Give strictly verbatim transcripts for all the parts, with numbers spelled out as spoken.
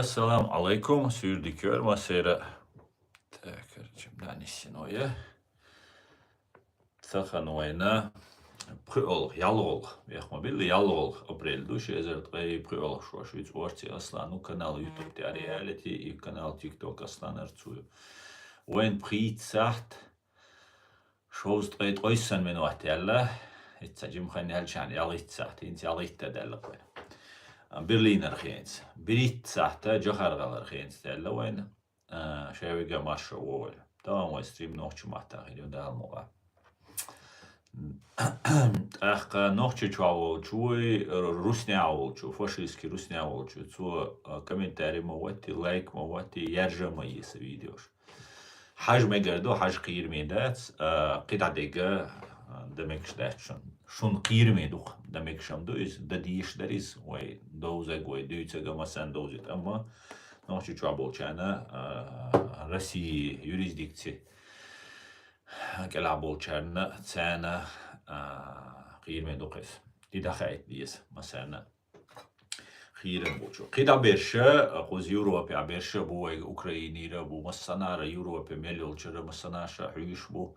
Ассаламу Ӏалайкум, суьйре дика йойла массеран. Так, короче, да, нисино я. Тахан вайна пхуьалгӀа, ялхолгӀа, бехк ма билла, ялхолгӀа апрель ду, ши эзар ткъе пхуьалгӀа шо. Шуьца Орци Аслан ю, канал YouTube тӀа Reality и канал TikTok Аслан Арцу ю. Вайна пхийтта сахьт, шовзткъе ткъайессан минот яьлла, хӀинца жимма хан яьлча ялхитта сахьт, хӀинца ялхитта даьлла кхы. Берлинера хенца. БерхӀитта сахьт Джохар-ГӀалара хенца даьлла вайна. А, шаверг а марша вогӀийла. Тахана вай стрим нохчийн маттахь хир ю, Дала мукъ лахь. ТӀаккха Нохчийчохь волчу, руснаьхь волчу, фашистский руснаьхь волчу, цо, а, комментарий ма хӀотти, лайк ма хӀотти, яржа ма еза видеош. Хьажа мегар ду, хьажа кхераме дац, а, кхидӀа дерг, а, дан мегаш дац шуна. Шуна кхераме ду-кх, дан мегаш-м ду иза, дан дезаш дара иза, вай довзарг, вай дуьйцург а массарна довзуьйту, амма Нохчийчохь болчарна, а, Россин юрисдикци кӀелахь болчарна, царна, а, кхераме ду-кх иза. И дӀахаийта деза массарна. Кхерам болчу. КхидӀа берш, кхуза Европехь берш а бу, вайга Украинера а бу, массанхьара Европе мел йолчара, массанхьа ша хьуьйсуш бу.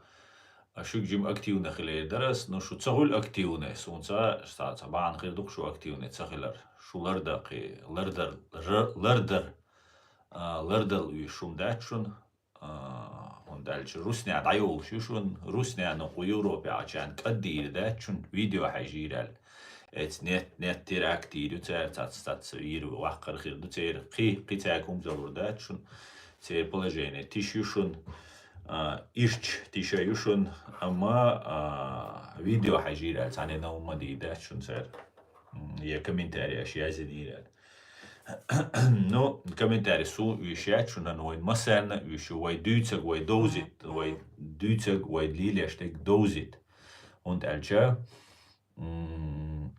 А шуьга жимма активна хилар дара ас, ну шу ца хуьлу активна, суна ца, ца, ца бахьана хир ду-кх шу активна ца хилар. Шу лардан кхин, лардар, р-, лардар, а, лардала уьйсуш хӀума дац шуна. А, хӀунда аьлча руснаьха дӀайолуш ю шуна, руснаьха кху Европе Ӏачарна кӀаддийр дац шуна, видео хьаьжийра аьлла. Эца нет, нет теракт йийр ю цара, цац, цац йийр ваккхар хир ду церан, кхин, кхин цаьрга хӀума залур дац шуна, церан положение тиша ю шуна, а, ирча тиша ю шуна, амма, а, видео хьаьжийра аьлла, цхьанна новкъа ма дийр дац шуна цара. М, я комментарий аша язйинийра аьлла. Ну, комментарий суна уьйсуш яц шуна, вайн массарна а уьйсуш ю, вай дуьйцург вай довзийта, вай дуьйцург вай лелош дерг довзийта. ХӀунда аьлча, м,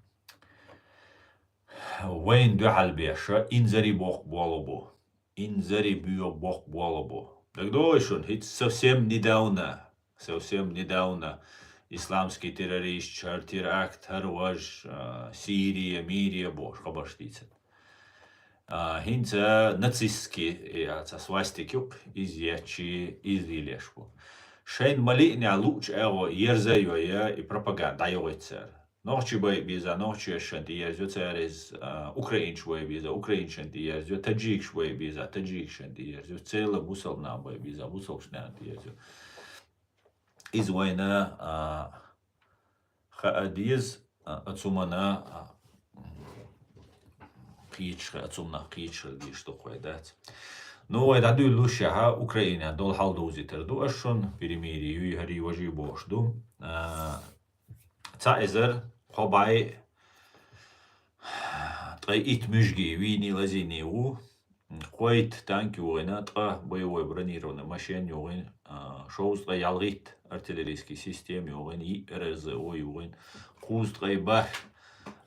вайна дуьхьал беш инзаре боккха болх бу. Инзаре боьха боккха болх бу. ДагадогӀий шуна, хӀинца совсем недавно, совсем недавно исламский террорист, хӀара теракт, хӀара вож, а, Сирия, Мирия бохуш хабарш дийцина. А, хӀинца нацистский, и, а, цхьа свастик ю-кх, иза ечи, иза лелош бу. Шайна ма-лиънехь луъучу агӀор ерза а йой, и пропаганда дӀайохуьйту цара. Нохчий бай а беза, нохчашна тӀеерзайо цара иза, а, украинцаш бай а беза, украинцашна тӀеерзайо, таджикаш бай а беза, таджикашна тӀеерзайо, церан бусалба нах бай а беза, бусалбачу нахана тӀеерзайо. Иза вайна, а, хаа деза, а, оцу хӀуманна, а, кхеташ хила, оцу хӀуманах кхеташ хила дезаш ду-кх вай, дац. Ну, вай дӀадуьйлалуш шаьхьа, Украинехь долу хьал довзийтар ду аш шуна, перемирие юй, хӀарий, важий бохуш ду. А, Цхьа эзар кхо бӀе ткъе итт муьжгий вийний, лазийний ву. Кхойтта танк йогӀийна, ткъа боевой бронированный машен йогӀийна, а, шовзткъе ялхитта артиллерийский система йогӀийна, йиъ РРЗО йогӀийна, кхузткъе бархӀ,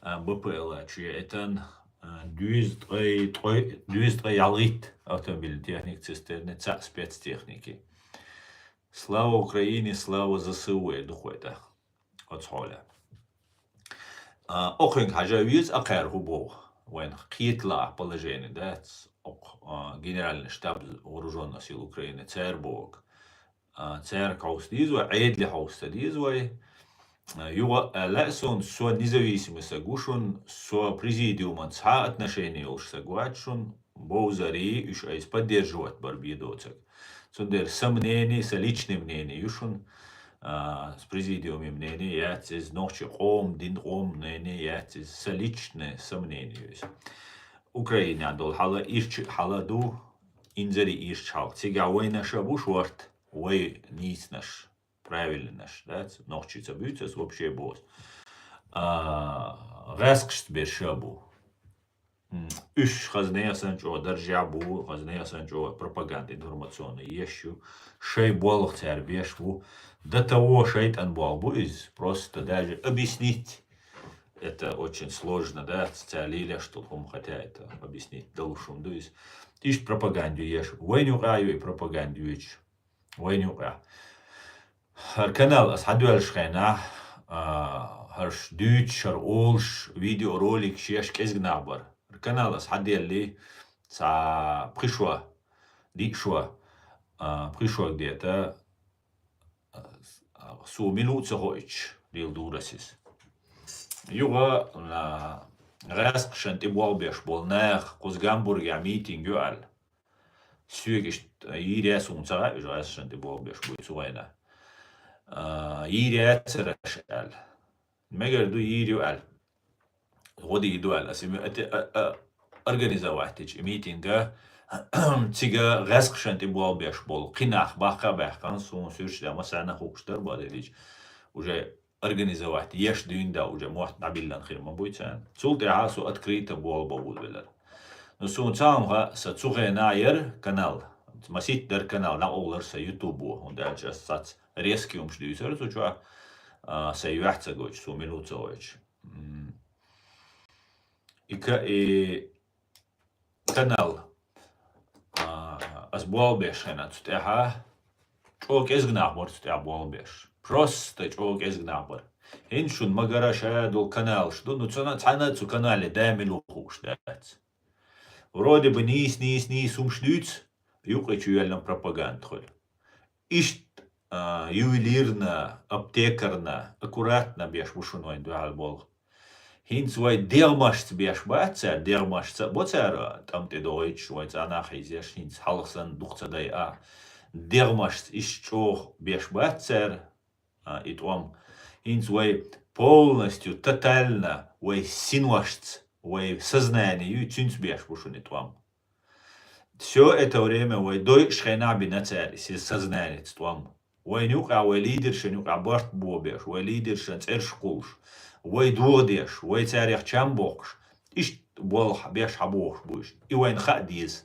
а, БПЛА чу яийтина, а, дуьйзткъе ткъе, дуьйзткъе ялхитта автомобильная техника, цистерны, цхьаъ спецтехники. Слава Украине, слава ЗСУ, эр ду-кх вай тӀаккха. Оцу хьолехь. А, окхуьнга хьажа веза, а, кхара хӀун боху. Вайна кхеталахь положение дац. Окху, а, Генеральный штаб вооружённых сил Украины, цара боху. А, цара хьовса деза вай, Ӏедале хьовса деза вай. А, юха а лаьа суна, со независимый саг ву шуна, со президиуман цхьа отношение йолуш саг вац шуна, бовзарий, уьш айса поддерживать бар бен доцург. Цундела сан мнение, сан личное мнение ю шуна, а, с президиумийн мнение яц иза, нохчийн къоман, дин къоман мнение яц иза, сан личное, сан мнение ю иза. Украинехь долу хьала ирча хьала ду, инзаре ирча хьала. Цигахь вайна ша бу шорта, вай нийсанаш, правильнаш, дац? Нохчий ца буьйцу ас, вообще боху. А, гӀаскхашца берш а бу. М, уьш хаза нехан санна чӀогӀа даржехь бу, хаза нехан санна чӀогӀа пропаганда информационная еш ю. Шайн болх цара беш бу. До того шайтӀан болх бу иза. Просто даже объяснить это очень сложно, да, цара лелош долу хӀума, хотя это объяснить далуш хӀума ду иза. Иштта пропаганда еш. Вайна юкъахь ю и пропаганда йоьдуш. Вайна юкъахь. ХӀара канал ас хьадоьллуш хенахь, а, хӀорш дуьйцуш, хӀара олуш, видеороликаш еш кӀезиг нах бара. ХӀара канал ас хьаделлий, цхьа пхи шо, диъ шо, а, пхи шо где-то, а, с-, а, со мила ву ца хоуьйтуш лела дур ас иза. Юха, а, гӀаьскхашна тӀе болх беш болу нах, кхуза Гамбургехь митинг ю аьлла. Соьга иштта йийр яц, хӀума ца хаьа, уьш гӀаьскхашна тӀе болх беш буй цу вайна. А, йийр яцара аша аьлла. Мегар ду, йийр ю аьлла. ГӀо дийр ду аьлла. Аса и ме-, а, а, а, организовать дича и митинга, цига гӀаьскхашна тӀе болх беш болу кхин нах баккха а баьккхина, суна суьрташ дан массарна а хууш дара баделича. Уже организовать еш дуьйна да, уже мотт дӀабиллина хир ма буй царна. Цул тӀаьхьа со открыто болх бан волавелира. Ну, суна цхьа хӀума хаьа, сан цу хенахь яра канал. Масийтта дара канал, дӀакъовлира сан ютубо, хӀунда аьлча ас цхьацца резкий хӀумаш дуьйцура цу чохь, а, сан юьхь ца гойтуш, суна мила ву ца гӀойтуш. М. И ка-, и канал, а, ас болх беш хенахь цу тӀехь, чӀогӀа кӀезиг нах бара цу тӀехь болх беш. Просто чӀогӀа кӀезиг нах бара. ХӀинца шуна ма-гарра ша долу каналаш ду, ну, цуьнан цхьаьна а цу канале да мила ву хууш дац. Вроде бы нийса, нийса, нийса хӀумаш дуьйцу, юккъе чу йоьллина пропаганда хуьлу. Иштта, а, ювелирно, аптекарно, аккуратно беш бу шуна вайна дуьхьал болх. ХӀинца вай дегӀмашца беш бац цара, дегӀмашца а бо цара тӀам тӀе догӀуьйтуш, вай цӀа нах хьийзеш, хӀинца хьалха санна дукха ца дайа а. ДегӀмашца иштта чӀогӀа беш бац цара, а, и тӀом. ХӀинца вай полностью, тотально, вай синошца, вай сознание юй, цуьнца беш бу шуна и тӀом. Всё это время вай дойуш хенахь бина цара и сознанеца тӀом. Вайна юкъахь, вай лидершна юкъахь барт бобеш, вай лидершна цӀераш кхуллуш, вай догӀа деш, вай царех чам бохкуш, иштта болх беш хьабохуш бу уьш. И вайна хаа деза.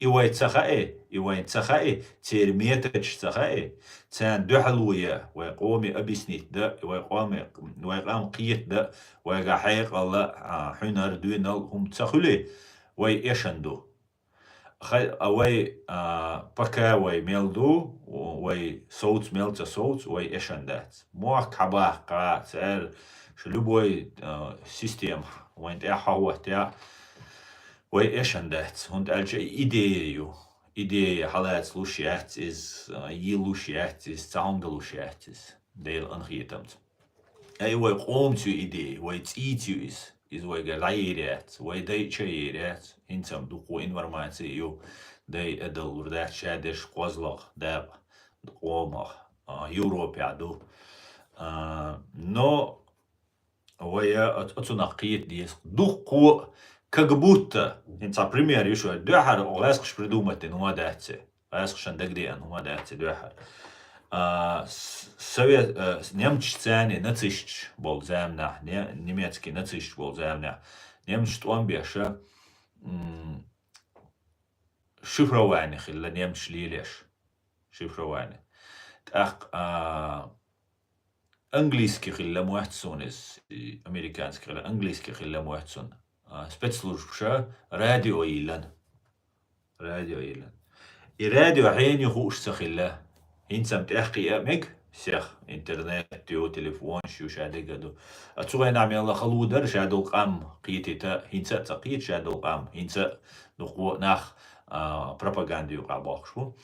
И вай ца хаьа, и вайна ца хаьа, церан методаш ца хаьа, царна дуьхьало ян, вай къоме объяснить дан, вай къоме, вай къам кхета дан, вайгахь хьекъал а, хьуьнар, доьналла хӀума ца хуьлий, вай эшна ду. Хай-, а вай, а, пока вай мел ду, вай совц мел ца совц, вай эшна дац. Мохк хьабаккха, цара ш-, любой, а, система вайна тӀехь хьахӀоттаяь, вай эшна дац. ХӀунда аьлча и идея ю. Идея хьалаца луш яц иза, а, йилуш яц иза, цхьа хӀума далуш яц иза. Делан къинхетамца. Ай, вай къомаца ю идея, вай цӀийца ю иза. Иза вайгара дӀайийр яц, вай дайча а йийр яц. ХӀинца-м дуккха информаци ю, дай а далур дац, ша дерш кхозлагӀа дакъа, къомах, а, Европехь ду. А, но вай, а, оц-, оцунах кхета деза. Дуккха, как будто, хӀинца пример ю шу, дуьххьара гӀаьскхаша придумать дина хӀума дац. ГӀаьскхашна дагадеана хӀума дац и дуьххьара. А, с-, совет-, а, с-, немцашца цхьаьна нацисташ болу заманахь, не-, немецкий нацисташ болу заманахь, немцаш тӀом беша, м, шифрование хилла немцаш лелеш. Шифрование. ТӀаккха, а, английский хилла моьтту суна иза, и американский хилла, английский хилла моьтту суна. А, спецслужбаша радио йиллина. Радио йиллина. И радио хьенан ю хууш ца хилла. ХӀинца-м тӀехкхиа а мега, сех интернет ю, телефонаш ю, ша дерг а ду. А цу хенахь мелла хала дара, ша долу къам кхетийта, хӀинца а ца кхета ша долу къам, хӀинца а дуккха нах, а, пропаганда юкъахь бохкуш бу.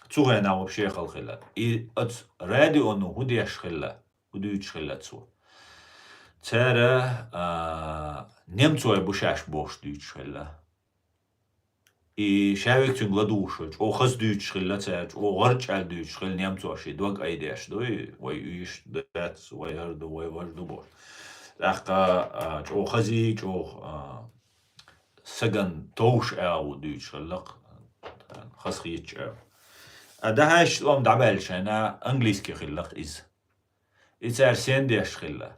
Цу хенахь вообще хала хилла. И оцу радионо хӀун деш хилла, хӀун дуьйцуш хилла цо? Цара, а, немцой бу шаьш бохуш дуьйцуш хилла. И ша вега цуьнга ладугӀуш хилла, чӀогӀа хаза дуьйцуш хилла цара, чӀогӀа гӀарчӀаьлла дуьйцуш хилла немцоша, и дог айдеш ду, и вай уьш дац, вай хӀара ду, вай важа ду бохуш. ТӀаккха, а, чӀогӀа хазий, чӀогӀа, а, саган товш агӀо дуьйцуш хилла-кх, хазахеташ агӀо. А дахьаьш тӀом дӀабаьлча хьайна английский хилла-кх иза. И цара сен деш хилла?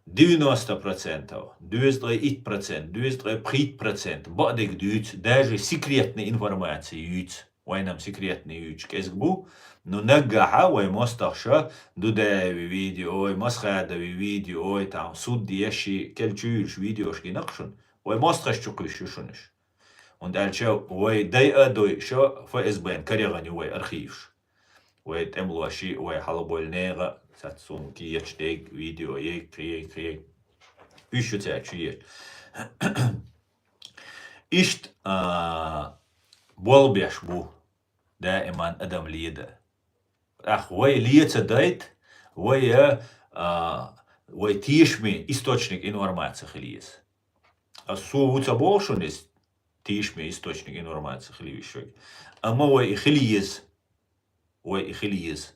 Девяносто процентов, дезткъе итт процент, дезткъе пхийтта процент бакъдерг дуьйцу, даже секретный информация юьйцу. Вайна-м секретный юьйцуш кӀезиг бу, но наггахьа вай мостагӀаша Дудаеви видеой, Масхадови видеой, там, суд еши, кел чу юьйлуш видеош гина-кх шуна. Вай мостагӀаша чу кхуьйсуш ю шуна уьш. ХӀунда аьлча вай дайа а дойуша ФСБ-н карегӀан ю вай архиваш. Вай тӀемалоши, вай хьалабойла нехан, цаьрца суна кечдерг, видео ерг, кхин ерг, кхин ерг. Уьш ю цаьрца чу еш. Иштта, а, болх беш бу даиман адам леда. ТӀаккха вай леца дайта, вай, а, вай тешаме источник информации хила еза. Ас со ву ца боху шуна иза, тешаме источник информации хила виш вай. Амма вай и хила еза. Вай и хила еза.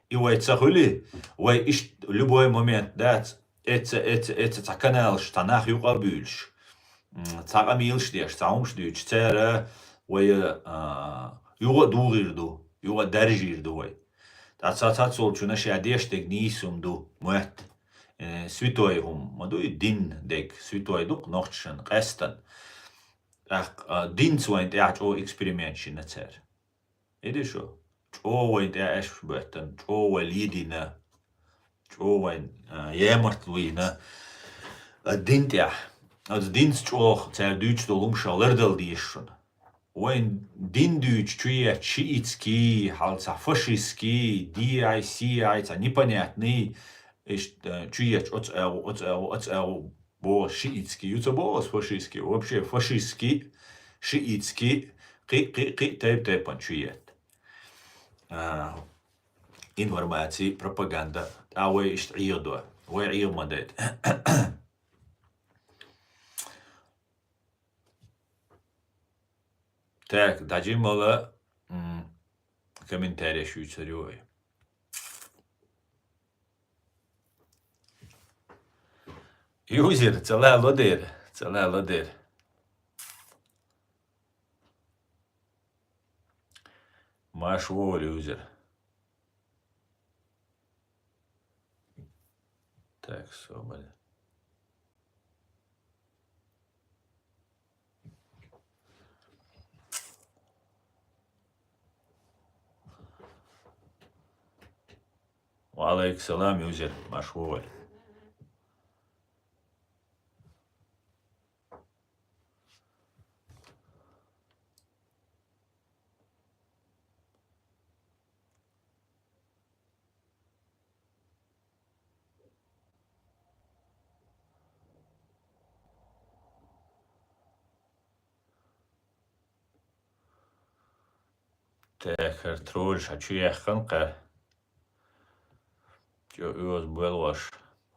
И вай ца хуьли, вай иштта любой момент дац, эца, эца, эца цхьа каналаш, цхьа нах юкъа а буьйлуш, м, цхьа къамелаш деш, цхьа хӀумаш дуьйцуш, цара вай, а, юха а дугӀийр ду, юха а даьржийр ду вай. Ткъа цхьа цхьаццолчунна ша деш дерг нийса хӀума ду, моьтту. Э, святой хӀума ма ду и дин дерг, святой ду-кх нохчашна къаьстина. ТӀаккха, а, динца вайна тӀехь чӀогӀа эксперимент йина цара. Иди шу, чӀогӀа вайна тӀехь аьшпаш боьттина, чӀогӀа вай ледийна, чӀогӀа вайна, а, ямартло йина, а, дин тӀехь. Оцу динца чӀогӀа цара дуьйцуш долу хӀумаш лардала дезаш шуна. Вайна дин дуьйцу чу етташ шиитский, хьал цхьа фашистский, D I C I, цхьа непонятный, иштта, а, чу етташ оцу агӀо, оцу агӀо, оцу агӀо. Бо шиитский, ю ца бо ас фашистский, вообще фашистский, шиитский, кхин, кхин, кхин тайп-тайпана чу етта. А, информаци, пропаганда. ТӀа вай иштта Ӏехадо. Вай Ӏеха ма дайта. Так, дӀажимала, м, комментарий шуьйцар ю вай. Юзер, ца лало дер, ца лало дер. Маш вовар юзер. Так, собаля. Ва алейкум салам, юзер, машгъул. Тахар тролль ша чу яххан кхар. Чо оьз боьлгӀаш.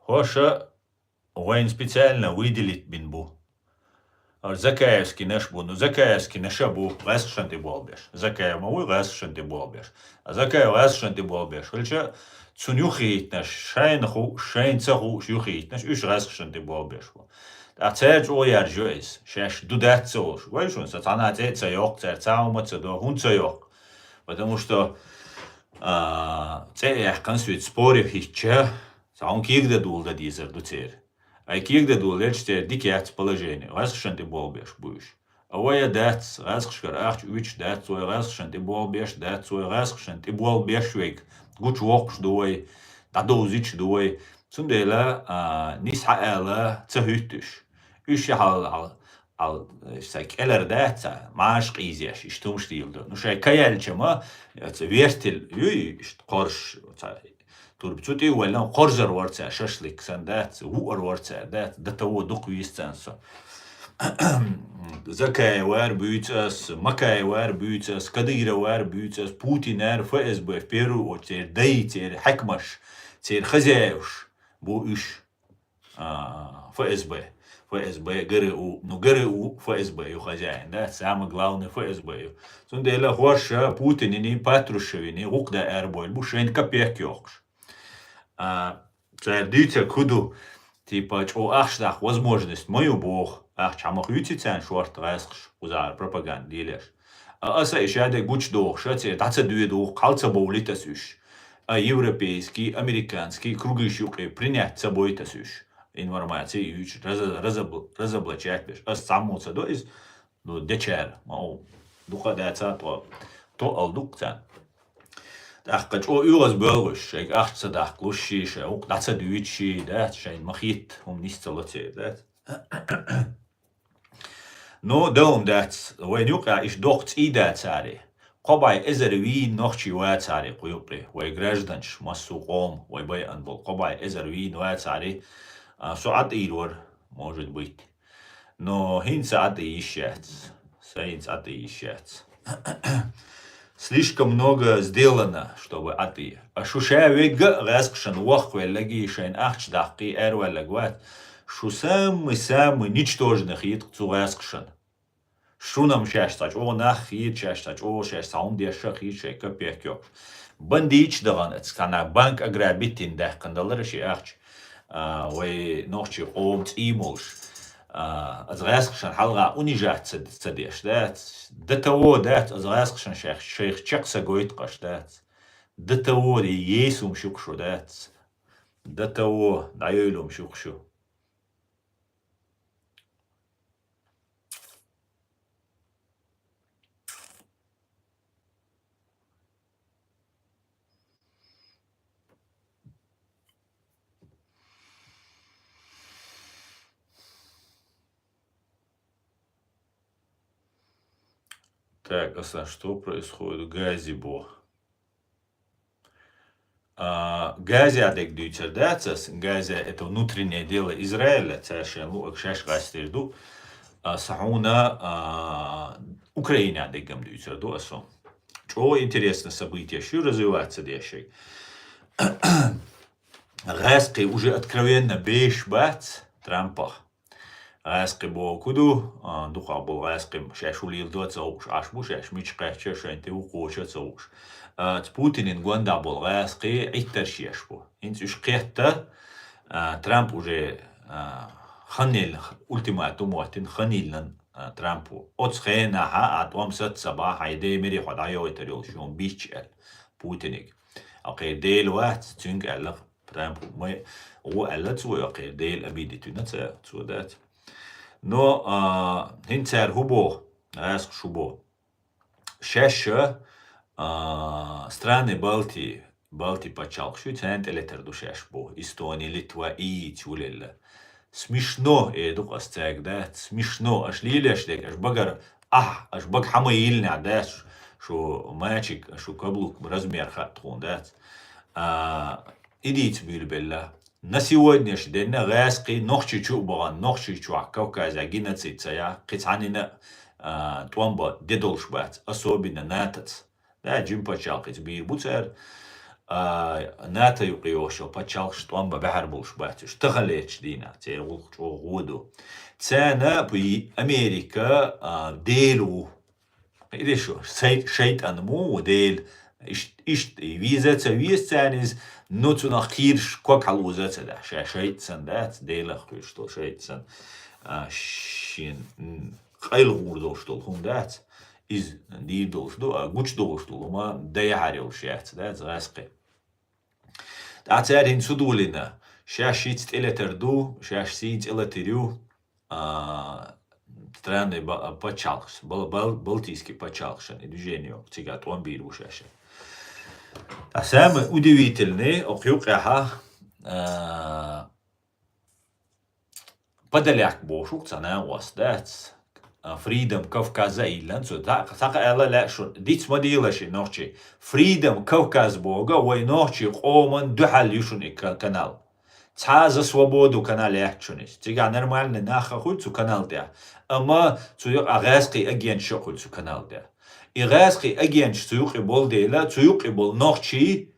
Хьоша вайн специально выделить бин бу. Ар Закаевский наш бу. Ну, Закаевский наша бу. ГӀаьскхашан тӀе болх беш. Закаев ма вуй гӀаьскхашан тӀе болх беш. А Закаев гӀаьскхашан тӀе болх беш. Хилча, цунна юххе йитнаш, шайна ху, шайна ца хууш юххе йитнаш, уьш гӀаьскхашан тӀе болх беш бу. ТӀаккха цаьрга чӀогӀа яржо иза. Шаьш ду дац ца волуш. Вай шуна, сан цхьана цӀе а ца йоккху, цаьрга цхьа хӀума а ца до, хӀунда ца йоккху? Потому что, а, цӀе а яьккхина соьца споре хӀиттича, сан хьуна кегадан дола дан дезар ду церан. Ай кегадан дола лелча церан дика яц положение, гӀаьскхашан тӀе болх беш бу уьш. А вай а дац, гӀаьскхашкара ахча оьцуш дац, вай гӀаьскхашан тӀе болх беш дац, вай гӀаьскхашан тӀе болх беш вайга гучувоккхуш ду вай, дӀадовзуьйтуш ду вай. Цундела, а, нийса хьаала ца хӀуьтту уьш. Уьш хьал, хьал, хьал, сан кӀелара дац, ца, маша къийзеш, иштта хӀумаш дийла ду. Ну, шайн каяьлча ма, ца вертел, юй, иштта кхорш, ца, турба цу тӀе а валлан, кхорзар вара цара, шашлык сан дац, вуар вара цара, дац, до того дукха вийца царна со. Закаевар буьйцу ас, Макаевар буьйцу ас, Кадыровар буьйцу ас, Путинар, Ф С Б, в первую очередь, церан дай, церан хьаькамаш, церан хозяеваш бу уьш. А, Ф С Б, Ф С Б, Г Р У, ну, Г Р У, Ф С Б ю хозяин, да, самый главный Ф С Б ю. Цундела хӀорша Путинини, Патрушевини гӀукху дан арабойла бу шайна капек йоккхуш. А, цара дуьйцург хӀун ду, типа, чӀогӀа ахча даккха возможность ма ю боху, ахча хьан ма хуьйций царна шорта гӀаьскхаша, кхузахьара пропаганда лелеш. А аса и шадерг гучудохуша, церан дӀа ца доьду, кхал ца бовлийта аса уьш. А европейский, американский кругаш юкъе принять ца бойта аса уьш. Информация юьйцуш, раза-, разабл-, разоблачать беш. Ас цхьаммо ца до иза, ну, дечара, ма о, дукха а даца, то, то ал дукха царна. ТӀаккха чӀо оьгӀаз боьлгӀуш, шайга ахча ца даккхалуш ши, шай гӀукъ дӀа ца дуьйцу ши, да, шайна ма хетта, хӀума нис ца ло церан, да. Ну, дан хӀума дац, вайна юкъахь иштта доккха цӀий дацаре. Кхо бӀе эзар вийна нохчий вацаре кху юкъе, вай гражданаш, массо а къоман, вай байъан болу кхо бӀе эзар вийна вацаре, а, со Ӏа тӀийр вара, может быть. Но хӀинца ӀатӀа йиш яц. Са хӀинца ӀатӀа йиш яц. Слишком много сделано, чтобы ӀатӀа. А шу ша вегга а гӀаскхашан вохвеллаги, шайн ахча даккхи, араваьллаг вац. Шу самый-самый ничтожный хеташ цу гӀаскхашан. Шуна-м шаьш цхьа чӀогӀа нах хийра, шаьш цхьа чӀогӀа, шаьш цхьа хӀума деш а хийра, шайн капек йоккхуш. Бандиташ дахана, цхьана банк ограбить дина даьккхина далара ши ахча. А, вай нохчий къоман цӀий молаш. А, аз гӀаскхашан хьалха унижать ца, ца деш дац. До того дац, аз гӀаскхашан шайх, шайх чекх са гойту къаш дац. До того ре ейсум шук шу дац. До того дӀайойлум шук шу. Так, Аслан, что происходит в Газе, бо? А, Газе дег дуьйцар дац ас. Газа — это внутреннее дело Израиля, цаьршен луъаг шаьш гӀастир ду. А, са хьуна, а, Украина дегам дуьйцар ду ас. ЧӀо интересно событие, шу развиваться дешег. ГӀаскхий уже откровенно беш бац Трампах. ГӀаскхий боху ду, а, дукхах болу гӀаскхий шаьш хӀу леладо ца хууш, Ӏаш бу шаьш, мича кхаьчча шайн тӀе ву кхоча ца хууш. А, ц-, Путинин гондахь болу гӀаскхий Ӏиттарш еш бу. ХӀинца уьш кхетта, а, Трамп уже, а, хан елла, ультиматум хӀоттина, хан йиллина, а, Трампу. Оцу хенахь а тӀом саца ца бахь, хьайн ден мери хьо дӀайохуьйтур йолуш ю хьуна бийча аьлла Путиниг. Акхе Дела вац, цуьнга аьлла. Прям ма гӀо аьлла цо, йоккхий Дела обидеть вина ца, цо дац. Но, а, хӀинца цара хӀу боху, гӀаьсха шу боху. Шаьш, а, страны Балтии, Балтии пачхьалкхаш ю, царна тӀелетар ду шаьш боху. Эстония, Литва, ийца вулелла. Смешно, э, ду-кх ас цаьрга дац. Смешно, аш лелаш дерг, аш багара, ахь, аш бага хьама йиллинехь дац, шу мачиг, шу каблук размер хаьа тхуна дац. А, И дийца буьйлабелла. На сегодняшний день гӀаьскхий Нохчийчу а бахана, Нохчийчохь Кавказехь геноцид ца яхь, кхин цхьаннина а, тӀом бан де долуш бац, особенно натаца. Да, жима пачхьалкхица бийр бу цара. А, НАТО юкъа йолуш йолу пачхьалкхаш тӀом бан баьхьар болуш бац уьш. Таханлерчу дийнахь церан гӀуллакх чӀогӀа гӀо ду. Царна пу-, Америка, а, Дела ву. Иде шу, шай-, шайтӀан мо ву Дела, иш-, иштта и веза ца веза царна иза, но цунах кхийраш ког хьалуза ца дахь, ша шайтӀа санна дац, Делах кхуьйсуш долу шайтӀа санна, а, шен, м, къайла гӀур долуш долу хӀума дац, иза дийр долуш ду, а гучу долуш долу хӀума дан яхьар йолуш яц, дац, гӀаьскхи. Ткъа цара хӀинца хӀу дуьйлина, шаьш шица тӀелетар ду, шаьш сий цӀе латир ю, а, странный ба-, пачхьалкхаш, бал-, бал-, балтийский пачхьалкхашан и движение, цига тӀом бийр бу шаьш. А самое удивительное, окху юккъехьа, а, Подоляк бохуш ву цхьа накъост дац. А, Freedom Кавказа а йиллина цо. Та-, цхьа аьлла лаьа шуна, диц ма дийла ши нохчий. Freedom Кавказ боху, вай нохчий къоман дуьхьал ю шуна и ка-, канал. Цхьа «За свободу» канал яц шуна иза. Цигахь нормальный нах а хуьлу цу канал тӀехь. Амма цу юкъа гӀаьскхий агенташ а хуьлу цу канал тӀехь. И гӀаьскхий агенташ цу юкъе болу дела, цу юкъе болу нохчий,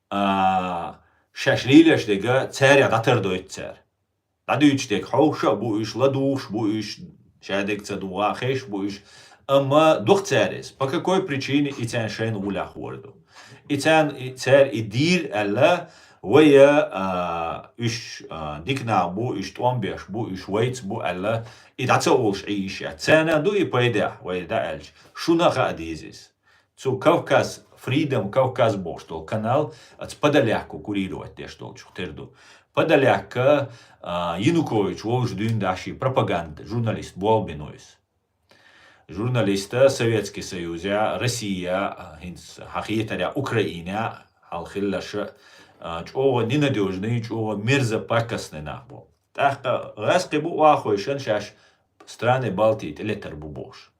а, шаьш лелаш дерг царех дӀатардойту цара. ДӀадуьйцуш дерг хьовша а бу уьш, ладугӀуш бу уьш, шадерг ца дугӀа хезаш бу уьш. Амма дукха цара иза. По какой причине? И царна шайна гӀуллехь хӀора ду. И царна, и цара и дийр аьлла, вай, а, уьш, а, дика нах бу, уьш тӀом беш бу, уьш вайца бу аьлла, и дӀа ца олуш Ӏийша. Царна ду и пайдехь, вай дӀа аьлча. Шуна хаа деза иза. Цу Кавказ, Freedom Кавказ бохуш долу канал, аца Подоляку курировать деш долчух тера ду. Подоляка, а, Янукович вовжа дуьйна даши пропаганда, журналист болбинуйс. Журналиста Советский Союзя, Россия, а, хӀинца хьан хетаря Украина, хьал хиллаша, а, чӀогӀа ненадёжный, чӀогӀа мерзопакостный нах бу. ТӀаккха гӀаьскхи бу охьахойшан шаьш страны Балтии тӀелетар бу бохуш.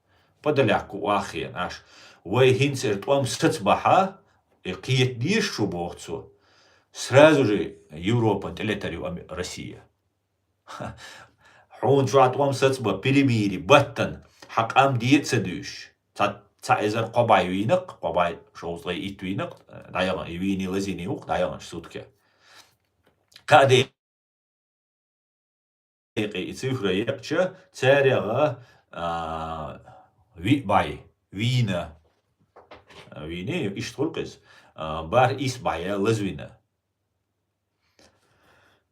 Подоляку охьахиъна аш. Вай хӀинца эр тӀом саца бахьа, и кхета дезаш шу боху цо. Сразу же Европан тӀелетар ю ами-, Россия. Ха, Хьуна чохь тӀом сацбан перемири баттана хьан къам де а ца дуьйш. Цхьа, цхьа эзар кхо бӀай вийнакх, кхо бӀай шовзткъе итт вийнакх, дӀаяхана, и вийний лазийний ву-кх, дӀаяханчу сутке. Кхаа декъе и цифра екъча, цаьрегӀа, а, виъ бӀай вийна, вийний, иштта хуьлу-кх иза, а, бархӀ исс бӀай лазвина.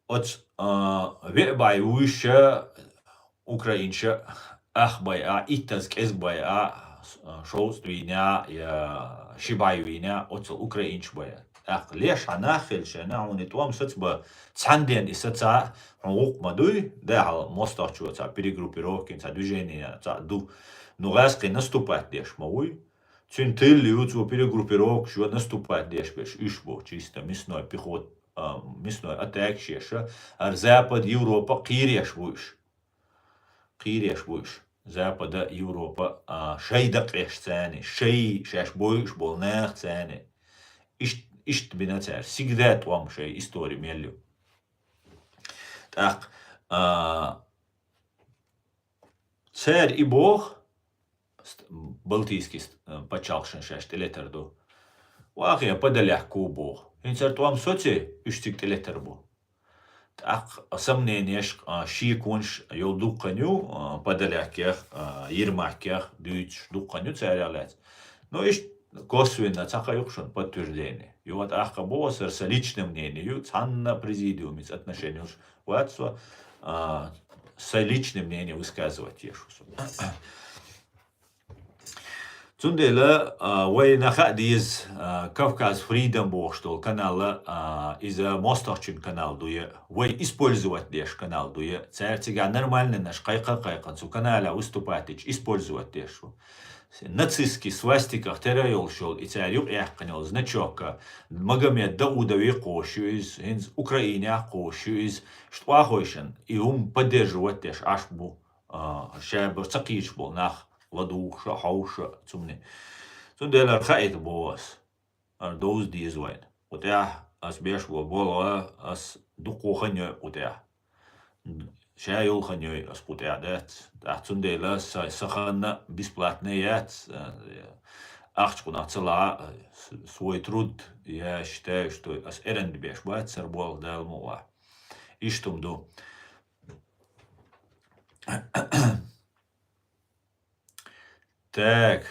Оцу, а, виъ бӀай вуьйш украинча ах бай а, иттаза кӀезиг бай а, шовзткъа вийна а, я ши бӀай вийна а, оццул украинча бай а. ТӀаккха леш хьан нах хилча, хьуна и тӀом сацбан цхьана ден и саца, хьуна гӀуллакх ма дуй, да, хьал мостагӀчо цхьа перегруппировкин, цхьа движение цхьа ду. Ну, гӀаьскхий наступать деш ма вуй. Цуьнан тилла ю, цо перегруппировкаш йо, наступать деш берш уьш бу, чисто мясной пехот-, а, мясной атакаш еш, хӀара Запад, Европа кхераш бу уьш. Кхераш бу уьш. Запада, Европа, а, шай дакъеш царна, шай шаьш бойуш болу нах царна. Ишт-, иштта бина цара. Сигда тӀом шай истори мел ю. ТӀаккха, а, цара и боху, ст-, Балтийский ст-, э, пачхьалкхашна шаьш тӀелетар ду. Вахе, Подоляк ву боху. ХӀинца хӀара тӀом соций, уьш цига тӀелетар бу. ТӀаккха сомненеш, а, шеконаш йолу дуккха ю, а, Подолякех, а, Ермакех дуьйцуш дуккха ю царех лаьцна. Ну, иштта косвенно цхьа кхайкху шуна подтверждение. Юха тӀаккха боху аса, сан личное мнение ю, цхьанна президиумица отношение йолуш вац со, а, сан личное мнение высказывать еш ву со. Цундела, а, вайна хаа деза, а, Кавказ Freedom бохуш долу канал, а, иза мостагӀчун канал ду я, вай использовать деш канал ду я. Цара цигахь нормальнаш кхайкха-кхайкхана цу канале выступать дича использовать деш ву. Нацистский свастиках тера йолуш йолу и цара юкъаяьккхина йолу значок а Магомед Даудове кхочуш ю иза, хӀинца Украинехь кхочуш ю иза, ш-, тӀохойшан и хӀума поддерживать деш Ӏаш бу, а, ша бара ца кхийча болу нах ладугӀуш а, хьовша а, цумне. Цундела хӀара хаийта боху ас. ХӀара довза деза вайна. Кху тӀехь ас беш бо болу, ас дукха хан йой кху тӀехь. Ша йолу хан йой ас кху тӀехь дац. ТӀаккха цундела са, са хан бесплатный яц, а, ахча кхунах ца лаха, с-, свой труд, я считаю, что ас эрна беш бац, сара болу Дала мукъалахь. Иштта хӀума ду. Так.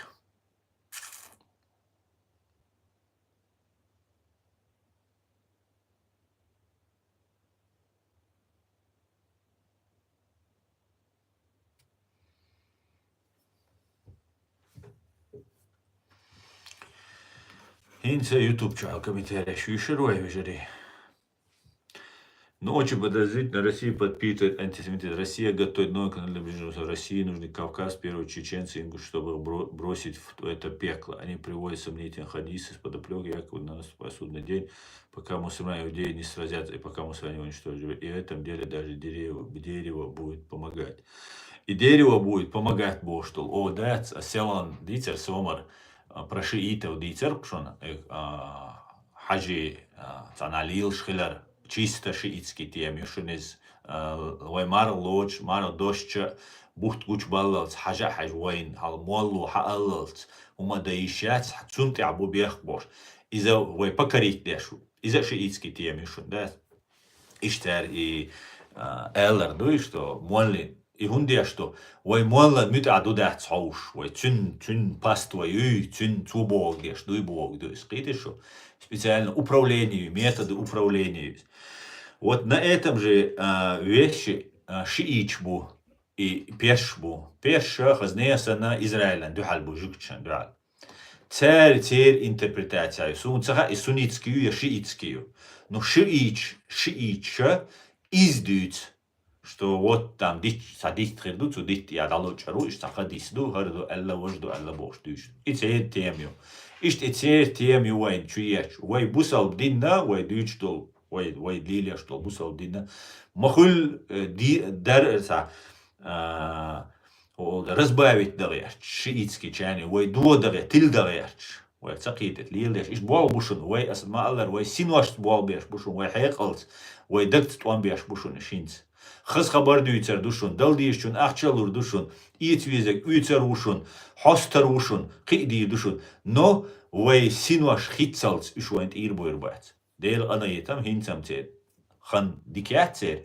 ХӀинца YouTube чохь комментарий шу йишира вай, вежарий. Ну, очень подозрительно, Россия подпитывает антисемитизм. Россия готовит новый канал для ближнего Востока. России нужны Кавказ, в первую очередь чеченцы, ингуши, чтобы их бро-, бросить в это пекло. Они приводят сомнительных хадисов с подоплёкой, якобы на нас посудный день, пока мусульмане иудеи не сразятся, и пока мусульмане уничтожат. И в этом деле даже дерево, дерево будет помогать. И дерево будет помогать бохуш долу. О, дац, а селан дийцар сомар, а, про шиитов дийцар шуна, э, а, хьажи, а, цхьана лелаш хилар, чисто шиитский тема ю шуна иза, а, вай марха лоцуш, марха дошча, бутт гучубаллалц, хьажа а хьажа вайна, хьал молло хьааллалц, хӀума дан йиш яц, цунна тӀехь бу бехк бохуш. Иза вай покорить деш ву. Иза а шиитский тема ю шуна, да? Иштта цара и, а, аьллар дуй, что моллин, и хӀунда деш ду, вай моллан муьтӀахь ду дац хьовш, вай цуьнан, цуьнан паст вай юй, цуьнан цо бохург деш дуй, бохург ду иза, кхийтира шу? Специально управление, методы управления. Вот на этом же, а, вещи, а, шииташ бу и персаш бу. Персаш хазне а санна Израилан дуьхьал бу, жуьгташан дуьхьал. Цаьрца церан интерпретация ю. Суна ца хаьа, и суннитский ю я шиитский ю. Ну, шииташ, шииташа иза дуьйцу, что вот там дитт-, цхьа дитт хир ду, цу дитта я дӀалучкъар ву, иштта цхьа хадис ду, хӀара ду аьлла, важа ду аьлла бохуш дуьйцу. И церан тема ю. Иштта и церан тема ю вайн чу ечу. Вай бусалба динна, вай дуьйцуш долу, вай, вай лелеш долу бусалба динна. Ма хуьлу, э, ди-, дар, э, цхьа, а, О, разбавить дан гӀерташ, шиитский чани, вай догӀа дан гӀе-, тила дан гӀерташ. Вай ца кхетийта, леладеш. Иштта болх бу шуна, вай аса ма-аллара, вай синошца болх беш бу шуна, вай хьекъалца, вай дагца тӀом беш бу шуна шинца. Хаза хабар дуьйцур ду шуна, Дала дезачунна ахча а лур ду шуна, эца везарг оьцур ву шуна, хьостур ву шуна, кхин а дийр ду шуна. Но вай синош хиццалц уьш вайна тӀера бовр бац. Делан къинхетам, хӀинца-м церан хан дика яц церан,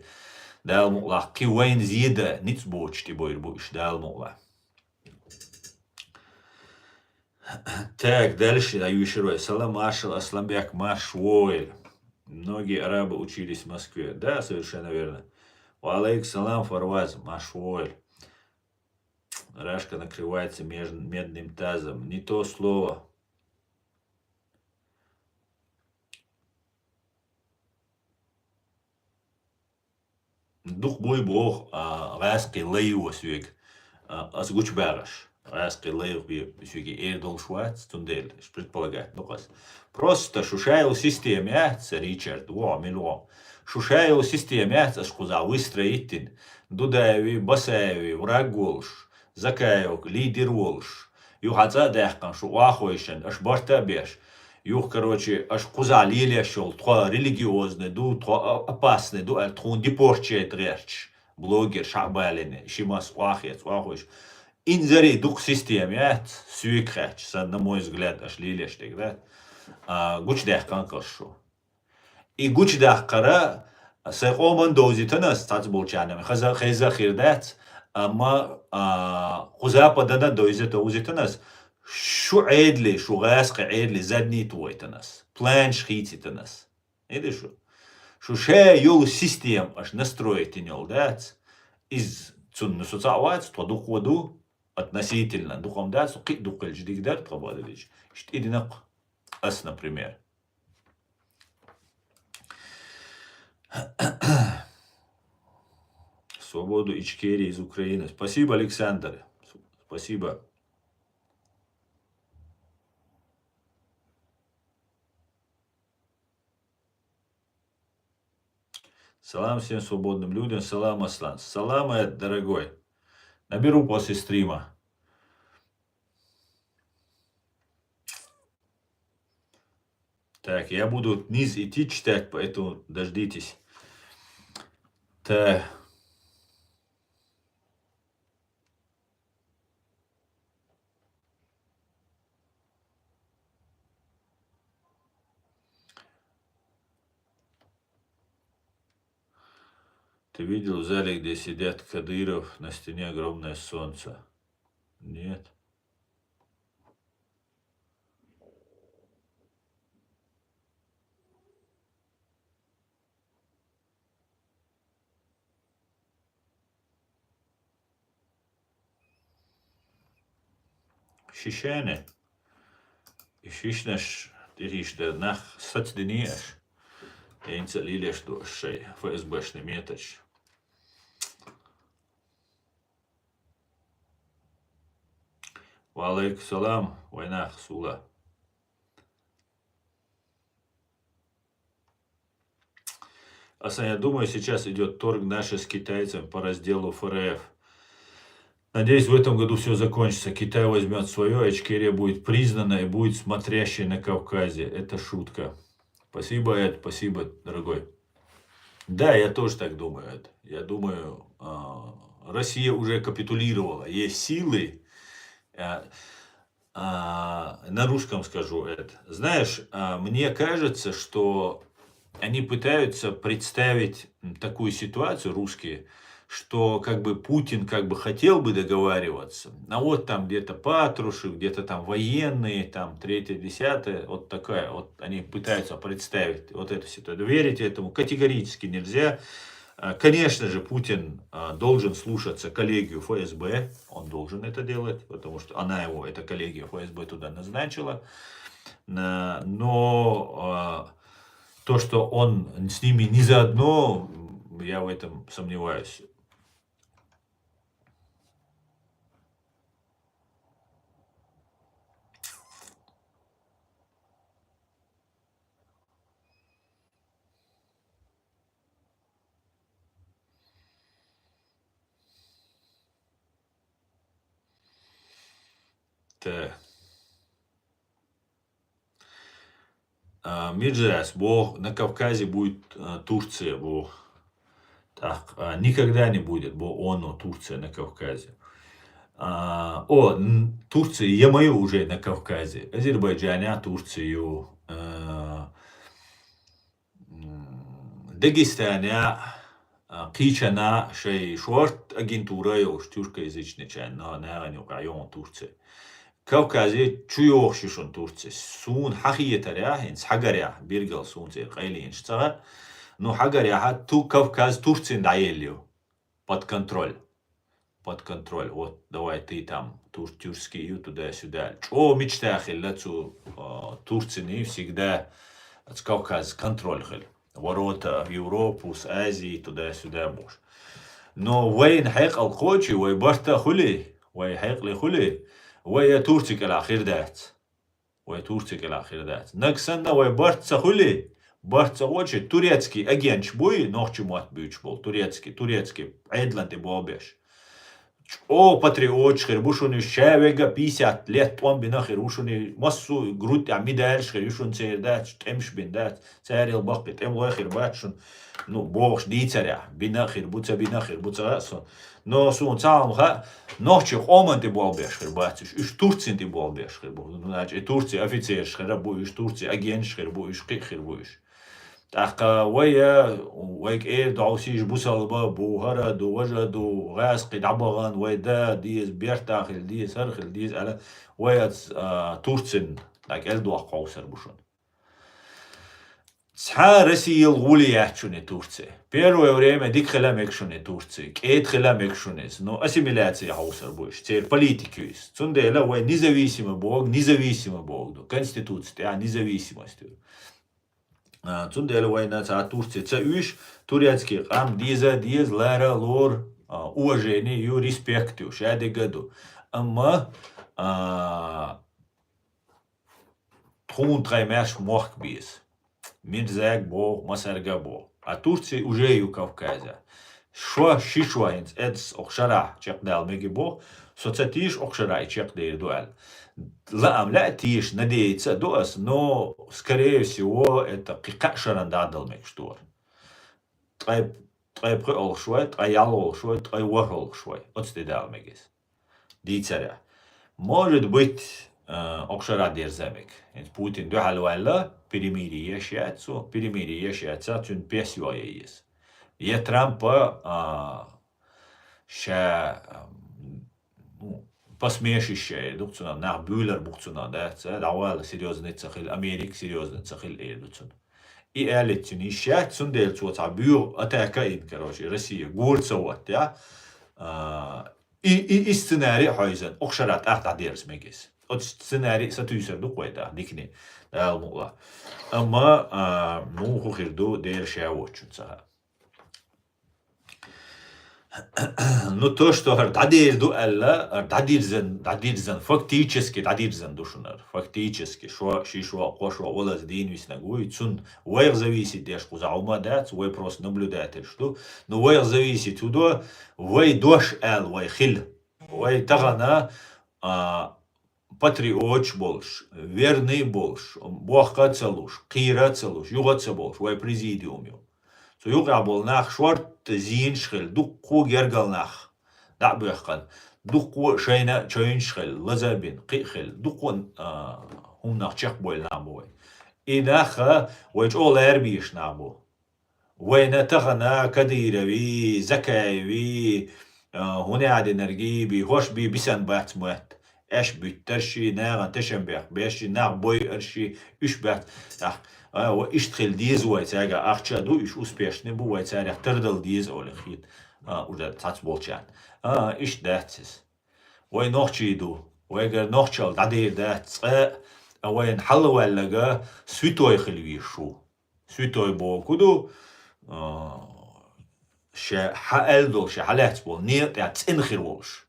Дала мукъалахь, кхин вайна зе дан ницкъ боцуш тӀебовр бу уьш, Дала мукъалахь. Так, дальше, а, юьйшур вай. Салам, маршал Асланбек, марш войла. Многие арабы учились в Москве. Да, совершенно верно. Ва алейкум салам, Фарваз, марш войла. Рашка накрывается меж-, медным тазом. Не то слово. Дукха буй боху, а, гӀаьскхи лай ю соьга, а, ас гучубагӀаш. ГӀаьскхи лай бе-, соьга эр долуш вац, цундела предполагать ду-кх ас. Просто шу ша йолу система яц, Ричард, вогӀу, мила вогӀу. Шу ша йолу система яц, аш кхузахь выстроить йина. Дудаеви, Басаеви, враг волуш, Закаев, лидер волуш. Юха цӀа а даьккхина, шу охьахойшина, аш барта а беш. Юха, короче, аш кхузахь лелош йолу, тхо религиозный ду, тхо а-, опасный ду аьлла, тхуна депортировать гӀерташ. Блогер Шаъбалина, ши мас охьахеца, охьахойш. Инзаре дукха система яц, соьга хаьттича, сан, на мой взгляд, аш лелош дерг дац. А, гучудаьккхина-кх аш шу. И гучудаккхар сайн къоман довзийтина ас, цхьацца болчарна хаза-, хеза хир дац, амма, а, кху Западана довзийтина ас, шу Ӏедале, шу гӀаьскхи Ӏедале задницу войтина ас, планаш хийцитина ас. Иди шу. Шу ша йолу система аш настроить йина йолу дац, иза цунна со цхьаъ вац, тхо дукха ду, относительно, дукха-м дац, кхин а дукха хилча дика дара, тхан бада дича. Иштта и дина-кх ас, например. Свободу Ичкерии из Украины. Спасибо, Александр. Спасибо. Салам всем свободным людям. Салам, Аслан. Салам, э, дорогой. Наберу после стрима. Так, я буду вниз идти читать, поэтому дождитесь. Так. Ты видел в зале, где сидят Кадыров, на стене огромное солнце? Нет. Шишене. И шишнаш тӀехишта нах сацдини аш. ХӀинца а лелош ду аш шайн ФСБшный методаш. Ва алейкум салам, вайнах, сула. Асан, я думаю, сейчас идёт торг наши с китайцем по разделу ФРФ. Надеюсь, в этом году всё закончится. Китай возьмёт своё, Ичкерия будет признана и будет смотрящей на Кавказе. Это шутка. Спасибо, Эд, спасибо, дорогой. Да, я тоже так думаю, Эд. Я думаю, а, Россия уже капитулировала. Есть силы, а, А, на русском скажу это. Знаешь, а, мне кажется, что они пытаются представить, м, такую ситуацию, русские, что как бы Путин как бы хотел бы договариваться, а вот там где-то Патрушев, где-то там военные, там третье, десятое, вот такая, вот они пытаются представить вот эту ситуацию. Верить этому категорически нельзя. А, конечно же, Путин, а, должен слушаться коллегию ФСБ, он должен это делать, потому что она его, эта коллегия ФСБ туда назначила. На-, но, а, то, что он с ними не заодно, м, я в этом сомневаюсь. Так. А, Мирзас боху, на Кавказе будет, а, Турция боху. Так, а, никогда не будет, бо оно Турция на Кавказе. А, о, н-, Турция, я мою уже на Кавказе. Азербайджаня Турция, а, м, Дагестана, а, кхычана шай шорт агентура йолуш, тюркоязычный чан, но наган юкъа йон Турция. Кавказе чу йохуш ю шун Турция. Сун хьахетаря, хӀинца хьагаря, биргал сун цӀе къайлинаш цӀагӀа. Ну, хьагаря, ту Кавказ Турцин дӀаеллю. Под контроль. Под контроль. Вот, давай ты там, тур-, тюркский, ю туда-сюда. ЧӀо мечта хилла цу, а, Турцини всегда цу Кавказ контроль хил. Ворота в Европу, с Азии, туда-сюда бош. Но вайн хьекъал кхочи, вай барта хули, вай хьекъли хули, вай я Турци кӀела хир дац. Вай Турци кӀела хир дац. Наг санна вай барт ца хули, барт ца гӀочи, турецкий агентш буй, нохчи мотт буьйцуш бол, турецкий, турецкий, Ӏедалан тӀе болбеш. ЧӀо патриотш хир бу шуни, ша вега пятьдесят лет тӀом бина хир бу шуни, массу грудь тӀехь медальш хир ю шун цер дац, тӀемаш бин дац, царел баккхи тӀемлой хир бац шун. Ну, бохуш дийцаря, бина хир бу, ца бина хир бу, ца а сун. Но суна ца хьалха, нохчи къоман тӀе болбеш хир бац уьш, уьш Турцин тӀе болбеш хир бу. Ну, значит, и Турци офицерш хир бу уьш, Турци агентш хир бу уьш, кхиъ хир бу уьш. ТӀаккха вай, вай кӀера догӀусийш бусалба бу, хӀара ду, важа ду, гӀаскхи дӀабахана, вай да деза, бертахил деза, хӀара хил деза аьлла, вай ац, а, Турцин дӀакӀел дохка хьовсар бу шуна. Цхьа Россиял гӀули яц шуни Турци. Первое время дика хила мег шуни Турци, кӀеда хила мег шуни иза, но ассимиляция хьовсар бу уьш, церан политика ю иза. Цундела вай независимо боху, независимо боху ду. Конституци тӀехь независимость ю. А, цундела вайна цхьа Турци ца уьш, турецкий къам деза, деза, лара, лор, а, уважение ю, респект ю, ша дега ду. Амма, а, тхуна тхайн маьрша мохк беза. Мирзаг боху, масарга боху. А Турци уже ю Кавказе. Шо, ши шо хӀинца эцас окху шарахь чекхдала меги боху, со ца тийша окху шарахь и чекхдер ду аьлла. Лаам лаьа тийша, надеяться а ду ас, но, скорее всего, это кхин кхаа шаран дӀадала мегаш дора. Ткъе, ткъе пхоьалгӀа шой, ткъе ялхалгӀа шой, ткъе ворхӀалгӀа шой. Оцу тӀе дала мега иза. Дийцарехь. Может быть, э, окху шарахь дерза мега. ХӀинца Путин дуьхьал ваьлла, перемирие еш яц цо, перемирие еш яц, цуьнан пес йо е еза. Я Трампа, а, ша, а, ну, посмешище эр ду-кх цунах, нах буьйлар бу-кх цунах, да, ца, дӀавала серьёзный ца хила, Америка серьёзный ца хила эр ду цунах. И аьллица цуьнан йиш яц, цундела цо цхьа буьйгӀу атака а йина, короче, Россия гора ца хӀоттаяхь, а, и, и, и сценарий а хьойзан, окху шарахь тӀаккха дӀадерза мега иза. Оцу сценарий а сатуьйсур ду-кх вай тӀаккха, дикане, Дала мукъалахь. Амма, а, муха хир ду, Дела ша воцчунна ца хаьа. Ну, то, что хӀара дӀадер ду аьлла, хӀара дӀадирзан, дӀадирзан, фактически дӀадирзан ду шуна хӀара. Фактически, шо, ши шо, кхо шо, олаза дийна виснаг вуй, цунна вайх зависит деш кхузахь хӀума дац, вай просто наблюдательш ду. Ну, вайх зависит хӀу до, вай дош аьлла вай хила. Вай тахана, а, патриотш болуш, верный болуш, бохка а ца луш, кхийра а ца луш, юха а ца болуш, вай президиум ю. Цу юкъахь болу нах шорта зенаш хила, дуккха гергал нах дӀа а боьхкана, дуккха шайна а чевнаш хила, лаза а бина, кхиъ хила, дуккха, а, хӀуманах чекхбойла нах бу вай. И нах а вай чӀогӀа ларбеш нах бу. Вайна тахана Кадырови, Закаеви, а, хӀун яа динаргий би, хӀорш би бисан бац моьтту. Аьш буьттарши, нахана тешам бех бешши, нах бойарши, уьш бац. Ах, а, ва иштта хила деза вай, цаьрга ахча а ду, уьш успешный бу, вай царех тардала деза олий хета, а, уже цхьацца болчарна. А, иштта дац иза. Вай нохчий ду, вайгара нохчалла дӀадер дац цкъа, а вайна хьалаваьллага святой хила везаш ву. Святой боху ду, а, ша хьан аьлла долу, ша хьан лаьцна болу некъа тӀехь цӀена хир волуш.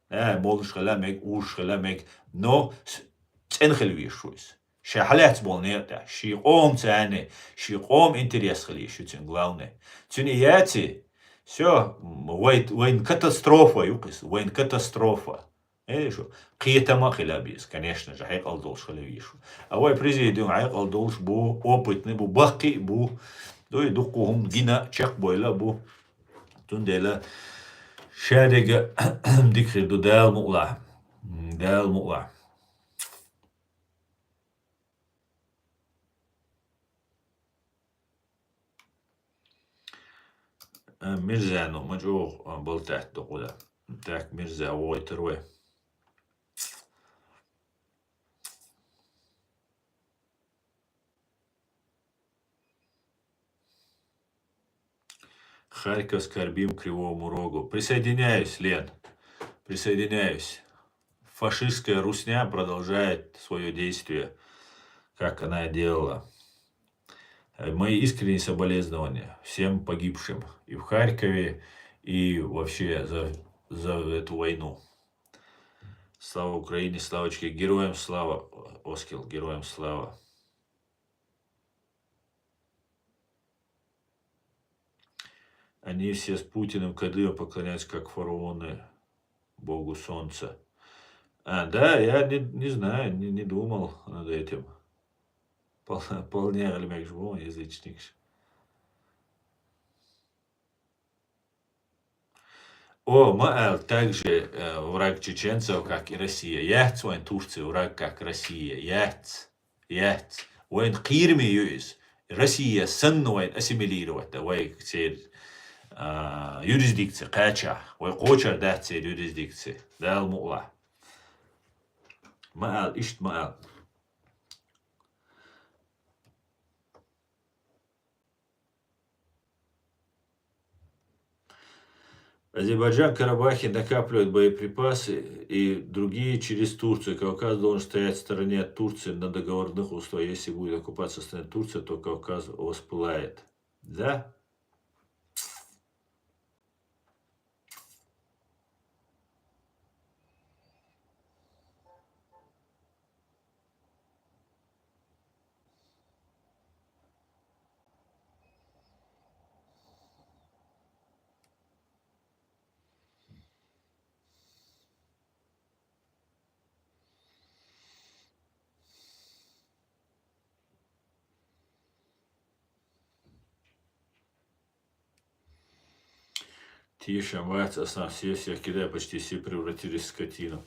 Э, молуш хила мега, уьш хила мега, но с-, цӀена хила везаш ву иза. Ша хьан лаьцна болу некъа тӀехь, шен къоман царна, шен къоман интерес хила езаш ю цуьнан главное. Цуьнан и яций, всё, м, вай, вайн катастрофа ю-кх иза, вайн катастрофа. Э, шу, кхетам а хила беза, конечно же, хьекъал долуш хила везаш ву. А вай президиум хьекъал долуш бу, опытный бу, баккхий а бу. Дуй, дуккха хӀума гина, чекхбойла а бу. Цундела шадерг дика хир ду, Дала мукъалахь. М, Дала мукъалахь. Э, Мирзану ма чӀогӀа, а, балтат докъуда. Так, Мирза вогӀийтар вай. Харьков скорбим Кривому Рогу. Присоединяюсь, Лен. Присоединяюсь. Фашистская русня продолжает своё действие, как она и делала. Э, мои искренние соболезнования всем погибшим и в Харькове, и вообще за, за эту войну. Слава Украине, Славочке, героям слава, Оскил, героям слава. Они все с Путиным, Кадыровым поклоняются, как фараоны богу солнца. А, да, я не, не знаю, не, не думал над этим. Пол-, вполне, Алимек, живой язычник. О, ма ал, также, э, враг чеченцев, как и Россия. Яц вайн Турция враг, как Россия. Яц. Яц. Вайн кхераме ю из. Россия санна вайн ассимилировать да, вай цер, а, юрисдикция кхаьча. Вай кхочар дац цер юрисдикция. Дала мукъалахь. Ма ал, иштта ма ал. Азербайджан в Карабахе накапливает боеприпасы и другие через Турцию. Кавказ должен стоять в стороне от Турции на договорных условиях. Если будет оккупация со стороны Турции, то Кавказ воспылает. Да? Тешам вац, Аслан, все всех кидают, почти все превратились в скотину.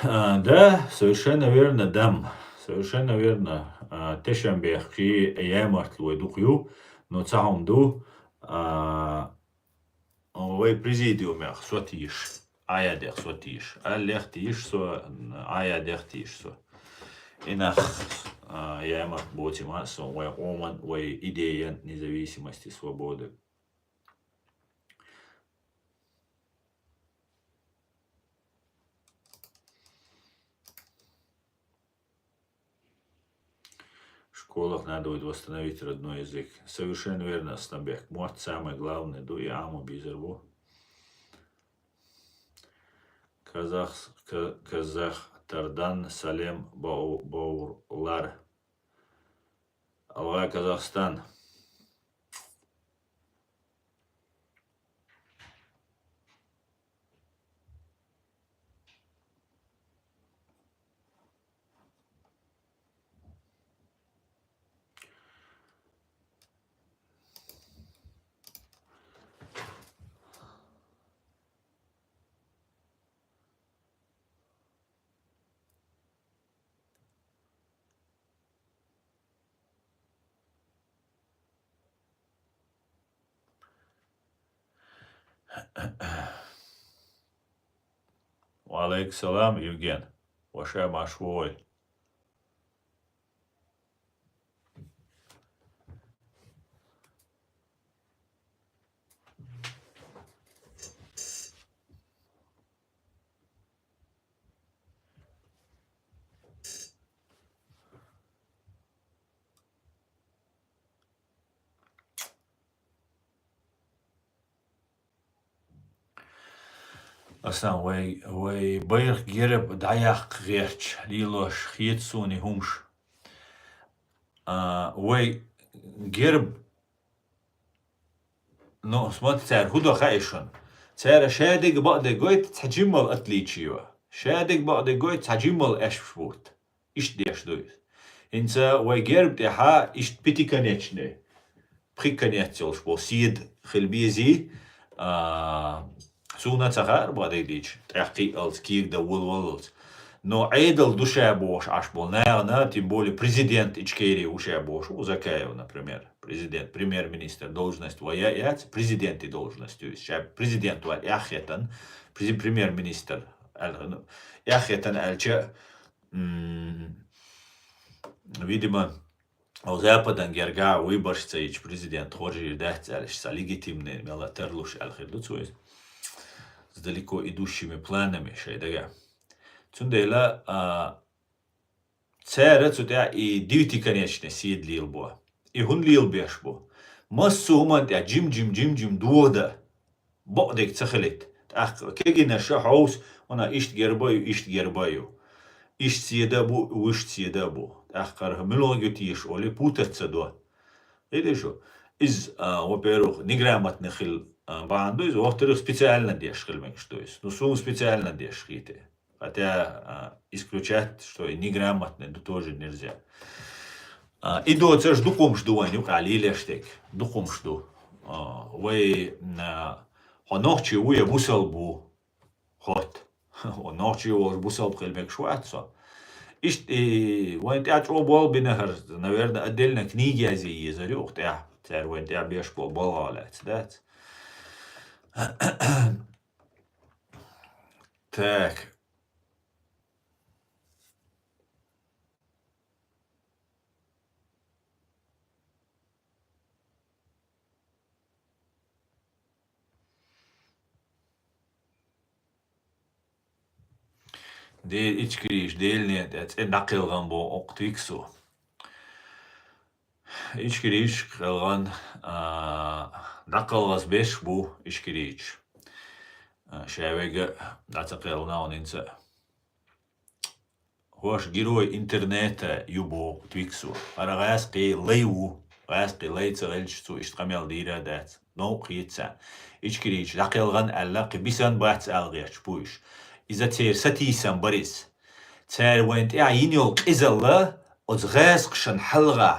А, да, совершенно верно, дам. Совершенно верно. А, тешам бехки, я мартл вай дукъю, но цагам ду, а, вай президиумех сотиш. Ӏаядех сотиш. Аллех тийш со, Ӏаядех тийш со. Инах, а, я мартл боти ма со, вай оман, вай идеян независимости, свободы. В школах надо будет восстановить родной язык. Совершенно верно, Асланбек. Муат самое главное, ду и аму бизарбу. Казах, ка-, казах тардан салем бау-, баурлар. Алгъай Казахстан. Ва алейкум салам, Евген. Ваша машвой. Аслан, вай, вай байракх герб дӀаяккха гӀерташ, лелош хета суна и хӀумаш. А, вай герб, ну, смотри, цара хӀу до хаьий шуна? Цара шадерг бакъдерг гойту, цхьа жиммал отличие ю. Шадерг бакъдерг гойту, цхьа жиммал аьшпаш бутт. Иштта деш ду иза. ХӀинца вай герб тӀехьа иштта пятиконечный. пхи конец йолуш болу седа хила безий, а, суна ца хаьара бакъдерг дийцича, тӀаккха кхиалц, кегадан волаваллалц. Но Ӏедал ду ша бохуш Ӏаш болу нахана, тем более президент Ичкерии ву ша бохуш ву Закаев, например. Президент, премьер-министр должность вай яц, президентийн должность ю иза. Ша президент ваьлла эххетан, прези-, премьер-министр аьлла, ну, эххетан аьлча, м, видимо, О, Западан гергахь выбораш ца йича президент хоржийр дац аьлла, ша легитимный мела тарлуш аьлла хир ду цо иза. С далеко идущими планами шайн дагахь. Цундела, а, цара цу тӀехь и девятиконечный седа лелабо. И хӀунда лелабеш бу? Массо а хӀуманна тӀехь жим-жим, жим-жим доха дан. Бакъдерг ца хилийта. ТӀаккха кегийнаш хьовса, вана иштта герба а ю, иштта герба а ю. Иштта седа а бу, вуьшта седа а бу. ТӀаккха муьлха ю теша олий, путаться до. Хиъна шу? Иза, а, во-первых, неграмотный хила, а, бахьана ду иза, во-вторых, специально деш хила мегаш ду иза. Ну, суна специально деш хета. Хотя, а, исключать, что и неграмотный ду, тоже нельзя. А, и доцурш дукха хӀумаш ду вайн юкъахь лелош дерг. Дукха хӀумаш ду. А, вай, а, хьо нохчи ву я бусалба ву? Хьо нохчи волуш бусалба хила мегаш вац со. Иштта и вайн тӀехь чӀогӀа болх бина хӀара, наверное, отдельно книга язъе езар ю оха тӀехь. Цара вайн тӀехь беш болу болх а лаьцна дац. Так. Де-, Ичкерийчу делане тӀе цӀе дӀакхелхина боху оха Твиксо. Ичкерийчу кхелхина, а, дӀакхалхаза беш бу Ичкерийчу. А, ша вега дӀа ца кхелхина хӀинца. ХӀорш герой интернета ю боху Твиксо. ХӀара гӀаьскхи лай ву. ГӀаьскхи лай ца хилча, цо иштта къамел дийр а дац. Новкъа хета царна. Ичкерийчу дӀакхелхина аьлла, кхин бисина бац ала гӀерташ бу уьш. Иза церан сатийсам бара иза. Цара вайна тӀехь йина йолу къизалла оцу гӀаьскхашна хьалха,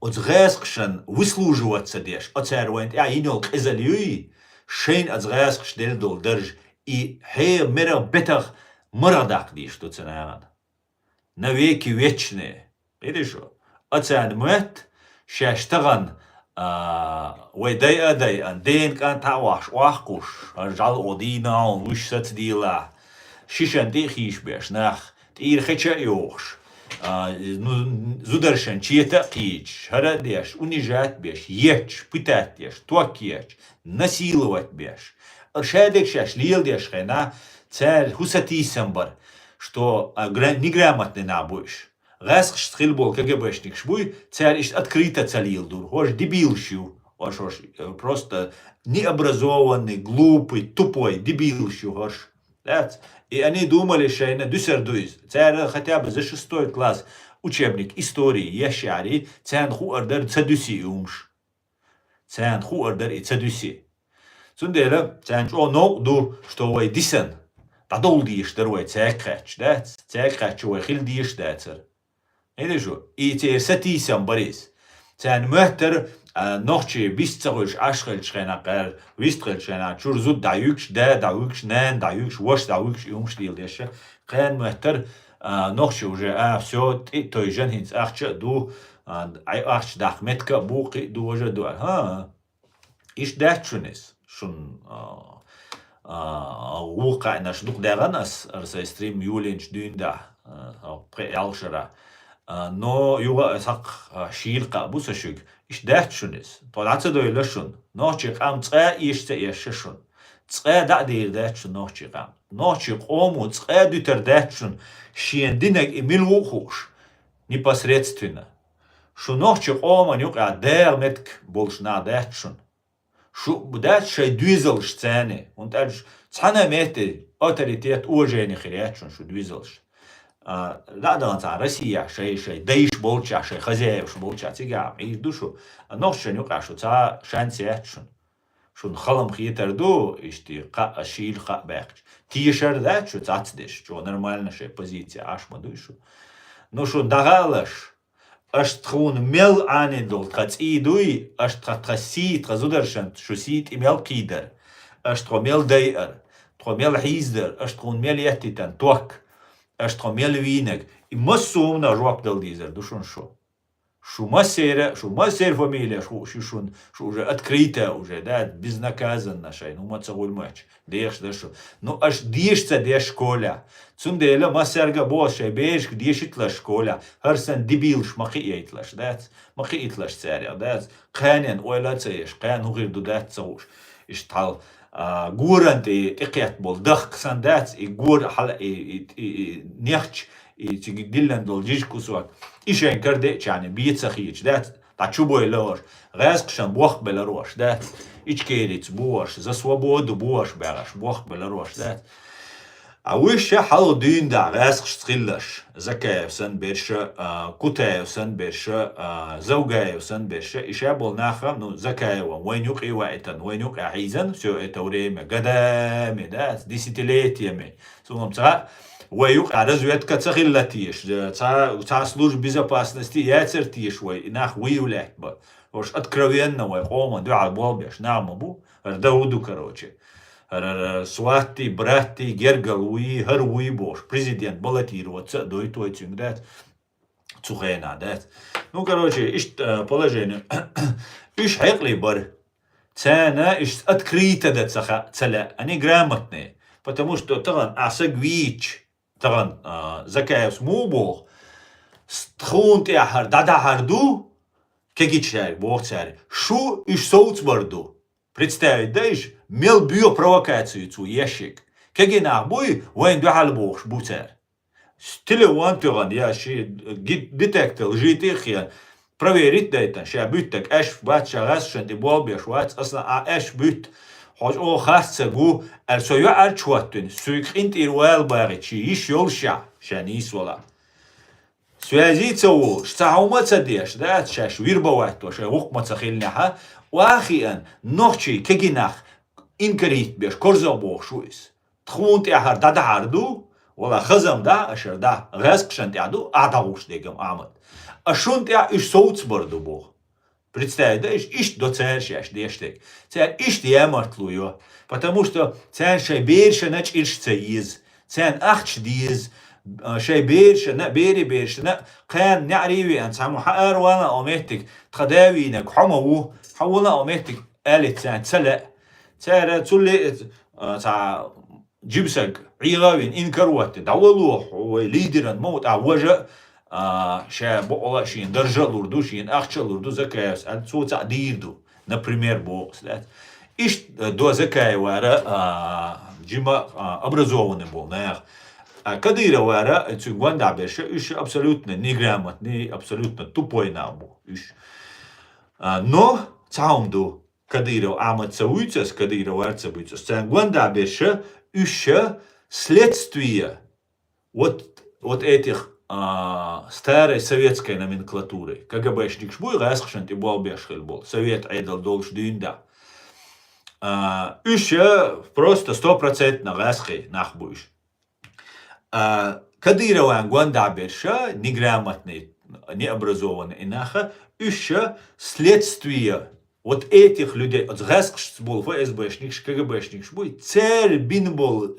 оцу гӀаьскхашна выслуживаться деш, оцара вайна тӀехь йина йолу къизалла юй, шайна оцу гӀаьскхаша делла долу дарж, и хьеха мерах бетах марха даккха дезаш ду цу нахана. Навеки вечные. Хиъна шу? Оцарна моьтту шаьш тахана, а, вай дайа а дайана, дена кӀант а вахаш, охкуш, хӀара жӀаьла о дийна а вуьш сацадийлахь, шишан тӀе а хийшабеш нах, тӀера хеча а йохуш, а, ну, зударшан чета а кхийдаш, хӀара а деш, унижать а беш, етташ, пытать еш, ток етташ, насиловать беш. Ша дерг шаьш леладеш хенахь, цара хӀун сатийсам бара, что, а, гра-, неграмотный нах бу уьш. ГӀаьскхашца хилла болу КГБшникаш буй, цара иштта открыто ца леладора. ХӀорш дебилаш ю. ХӀорш, хӀорш, э, просто необразованный, глупый, тупой дебилаш ю хӀорш. Дац? И они думали, шайна дуьсур ду иза. Цара хотя бы за шестой класс учебник истории еш яра, царна хуур дара ца дуьсий и хӀумаш. Царна хуур дара и ца дуьсий. Цундела царна чӀогӀа новкъа ду, что вай дисина, дӀадовла дезаш дара вай цаьрга кхаьчча, дац? Цаьрга кхаьчча вай хила дезаш дацара. Хиъна шу? И церан сатийсам бара иза. Царна моьттара, а, нохчий бист ца хуьлуш Ӏаш хилча хенахь, кхара вист хилча хенахь, чуьра зуда дӀаюьгуш, да дӀаюьгуш, нана дӀаюьгуш, ваша дӀавуьгуш, и хӀумаш леладеш. Кхарна моьттара, а, нохчий уже, а, всё, тӀе а тевжина, хӀинца ахча а ду, а, ахча даккха меттиг а бу, кхин а ду, важа а ду аьлла. ХӀан-хӀа. Иштта дац шуна иза. Шуна, а, а, вукху кхаьънаш дукха даьхна ас, ара сайн стрим йолийначу дуьйна дахь, а, пхи ялх шарахь. А, но юха а схьакха, а, шийла кхаъ бу со шуьга. Иштта дац шуна иза. Тхо дӀа ца дойла шуна. Нохчий къам цкъа а эша ца эша шуна. Цкъа а дӀа а дийр дац шуна нохчий къам. Нохчий къомо цкъа а дуьтур дац шуна, шена динарг и мила ву а хууш, непосредственно. Шу нохчий къоман юкъахь дегӀан меттиг болуш нах дац шуна. Шу дац шайн доьзалш царна, хӀунда аьлча цхьана а метте авторитет, уважение хир яц шуна шу доьзалш. А, дӀа а дахана цхьа Россияхь шайн, шайн дайша болчохь, шайн хозяеваш болчохь, цигахь Ӏийр ду шу. А нохчашна юкъахь шу цхьа шанс яц шуна. Шуна халам хетар ду, иштта кхаъ, шийла кхаъ баьккхича. Тешар дац шу цацдеш, чӀогӀа нормально шайн позици Ӏаш ма дуй шу. Ну, шуна дӀахаалаш, Аша тхуна мел Ӏанийна долу тхан цӀий дуй, аша тхан, тхан сий, тхан зударшан шу сий тӀе мел кхийдар, аша тхо мел дайар, тхо мел хьийзадар, аша тхуна мел еттийтан ток, аша тхо мел вийнаг. И массо а хӀуманах жоп дала дезар ду шуна шу. Шу массера, шу массера фамилеш хууш ю шуна, шу уже открыто уже, да, безнаказанно шайна хӀума ца гӀуьлмача. Дехаш дар шу. Ну, аша деша ца деш школехь. Цундела массаьрга а боху шайн берашка дешийталаш школехь. ХӀара санна дебилаш ма кхиийталаш, дац? Ма кхиийталаш царех, дац? Кханенна ойла а ца еш, кхана хӀун хир ду, дац ца хууш. Иштта хьал, а, горан тӀе, тӀекхетта болу дахка санна, дац? И гора хьала, и, и, и, и нехча, и цига диллина долу жижиг кусок. И шайн карадеъчарна бен ца хеташ, дац? ДӀа чу бойла ош, гӀаьскхашан бохк белар ош, дац? Ичкерица бу ош, за свободу бу ош баьгӀаш, бохк белар ош, дац? А уьш ша хьалха дуьйна дӀа гӀаьскхашца хиллаш, Закаев санна берш а, а, Кутаев санна берш а, а, Завгаев санна берш а, и ша болу нах а, ну, Закаеван вайна юкъе ваийтан, вайна юкъе хьийзан, всё это время, годами, дац, десятилетиями. Цундела цхьа вай юкъахь разведка ца хилла теша, цхьа, цхьа служба безопасности яцара теша вай, и нах выявлять бан. Уьш откровенно вай къоман дуьхьал болх беш нах ма бу, хӀара дан хӀу ду, короче. ХӀара, хӀара сватти, братти, гергал вуй, хӀара вуй бохуш, президент баллотироваться а дойту вай цуьнга, дац? Цу хенахь, дац? Ну, короче, иштта, э, положение. Уьш хьекъале бара. Царна иштта открыто дан ца ха-, ца лаьа, они грамотные. Потому что тахана ахь саг вийча, тахана, а, Закаевс муха боху, с-, тхуна тӀехьара дӀадахьар ду, кегийчаьрга боху цара, шу уьш совцабар ду. Представить дай уьш, мел боьха провокацию цо еш ерг. Кегий нах буй, вайна дуьхьал бохуш бу цара. С-, телефон туьгӀна я ши ги-, детектор лжи тӀе а хиъна, проверить дайтан, ша буьттаг аьшпаш бац, ша гӀаьскхашна тӀе болх беш вац, аса а аьшпаш буьтта, хьо чӀогӀа харц саг ву, аьлла, со йоӀарчу хӀоттина, суьйга къинтӀера вала багӀийта, шен йиш йолушехь, ша нийсвала. Связи ца волуш, цхьа хӀума ца деш, дац, шаьш вербовать до, шайн гӀуллакх ма ца хиллехь, охьахиъна, нохчий кегий нах инкарийта беш, корзагӀ бохуш ву иза. Тхуна тӀехьара дӀадахьар ду, вала хазам да, ашар да, гӀаьскхашна тӀехь ду, ахьа дӀагӀуш дегам Ахьмад. А шун тӀехь уьш совцабар ду боху. Представить дай уьш, иштта до цара шаьш деш дерг. Цара иштта ямартло йо. Потому что царна шайн берашна чӀирш ца еза. Царна ахча деза. А, шайн берашна, берийн берашна, кхана неӀарий веана, цхьаммо хьаара вана а меттиг, тхан да вийнарг хьо ма ву, хьо вуна а меттиг, аьлла царна ца лаьа. Цара цулли, а, цхьа Джибсаг, Ӏийгъа а вина, инкар а ватти, дӀавало хьо вай лидеран ма ву, тӀаккха важа а, а, ша бокъала а шена даржа а лур ду, шена ахча а лур ду, Закаевс аьлла, цо цхьаъ дийр ду, например, боху аса, дац? Иштта, а, до Закаевара, а, жима, а, образованный болу нах. А Кадыровара, цуьнга гондахь берш, уьш абсолютно неграмотный, абсолютно тупой нах бу уьш. А, но цхьа хӀума ду. Кадыров Ахьмад ца вуьйцу ас, Кадыров вар ца буьйцу ас. Царна гондахь берш, уьш следствие вот, вот этих, а, старой советской номенклатуры. КГБшникаш буй, гӀаьскхашна тӀе болх беш хилла болу, совет Ӏедал долуш дуьйна дӀа. А, уьш просто стопроцентно гӀаьскхий нах бу уьш. А, Кадырован гондахь берш, неграмотный, необразованный и наха, уьш следствие вот этих людей, оцу гӀаьскхашца болу ФСБшникаш, КГБшникаш буй, цара бина болу,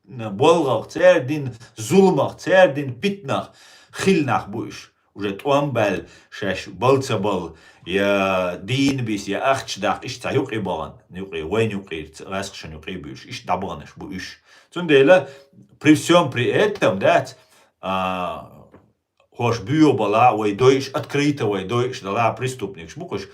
э, болгӀах, цара дина зуламах, цара дина питанах хилла нах бу уьш. Уже тӀом баьлла, шаьш бала ца бала, я дийна биса, я ахча даккха, иштта цхьа юкъе бахана, юкъе, вайна юкъера, ц-, гӀаьскхашна юкъе буьйш, иштта дӀабаханаш бу уьш. Цундела, при всём при этом, дац, а, хӀорш боьха бала, вай дойуш, открыто вай дойуш дала, преступникаш бу кхуш.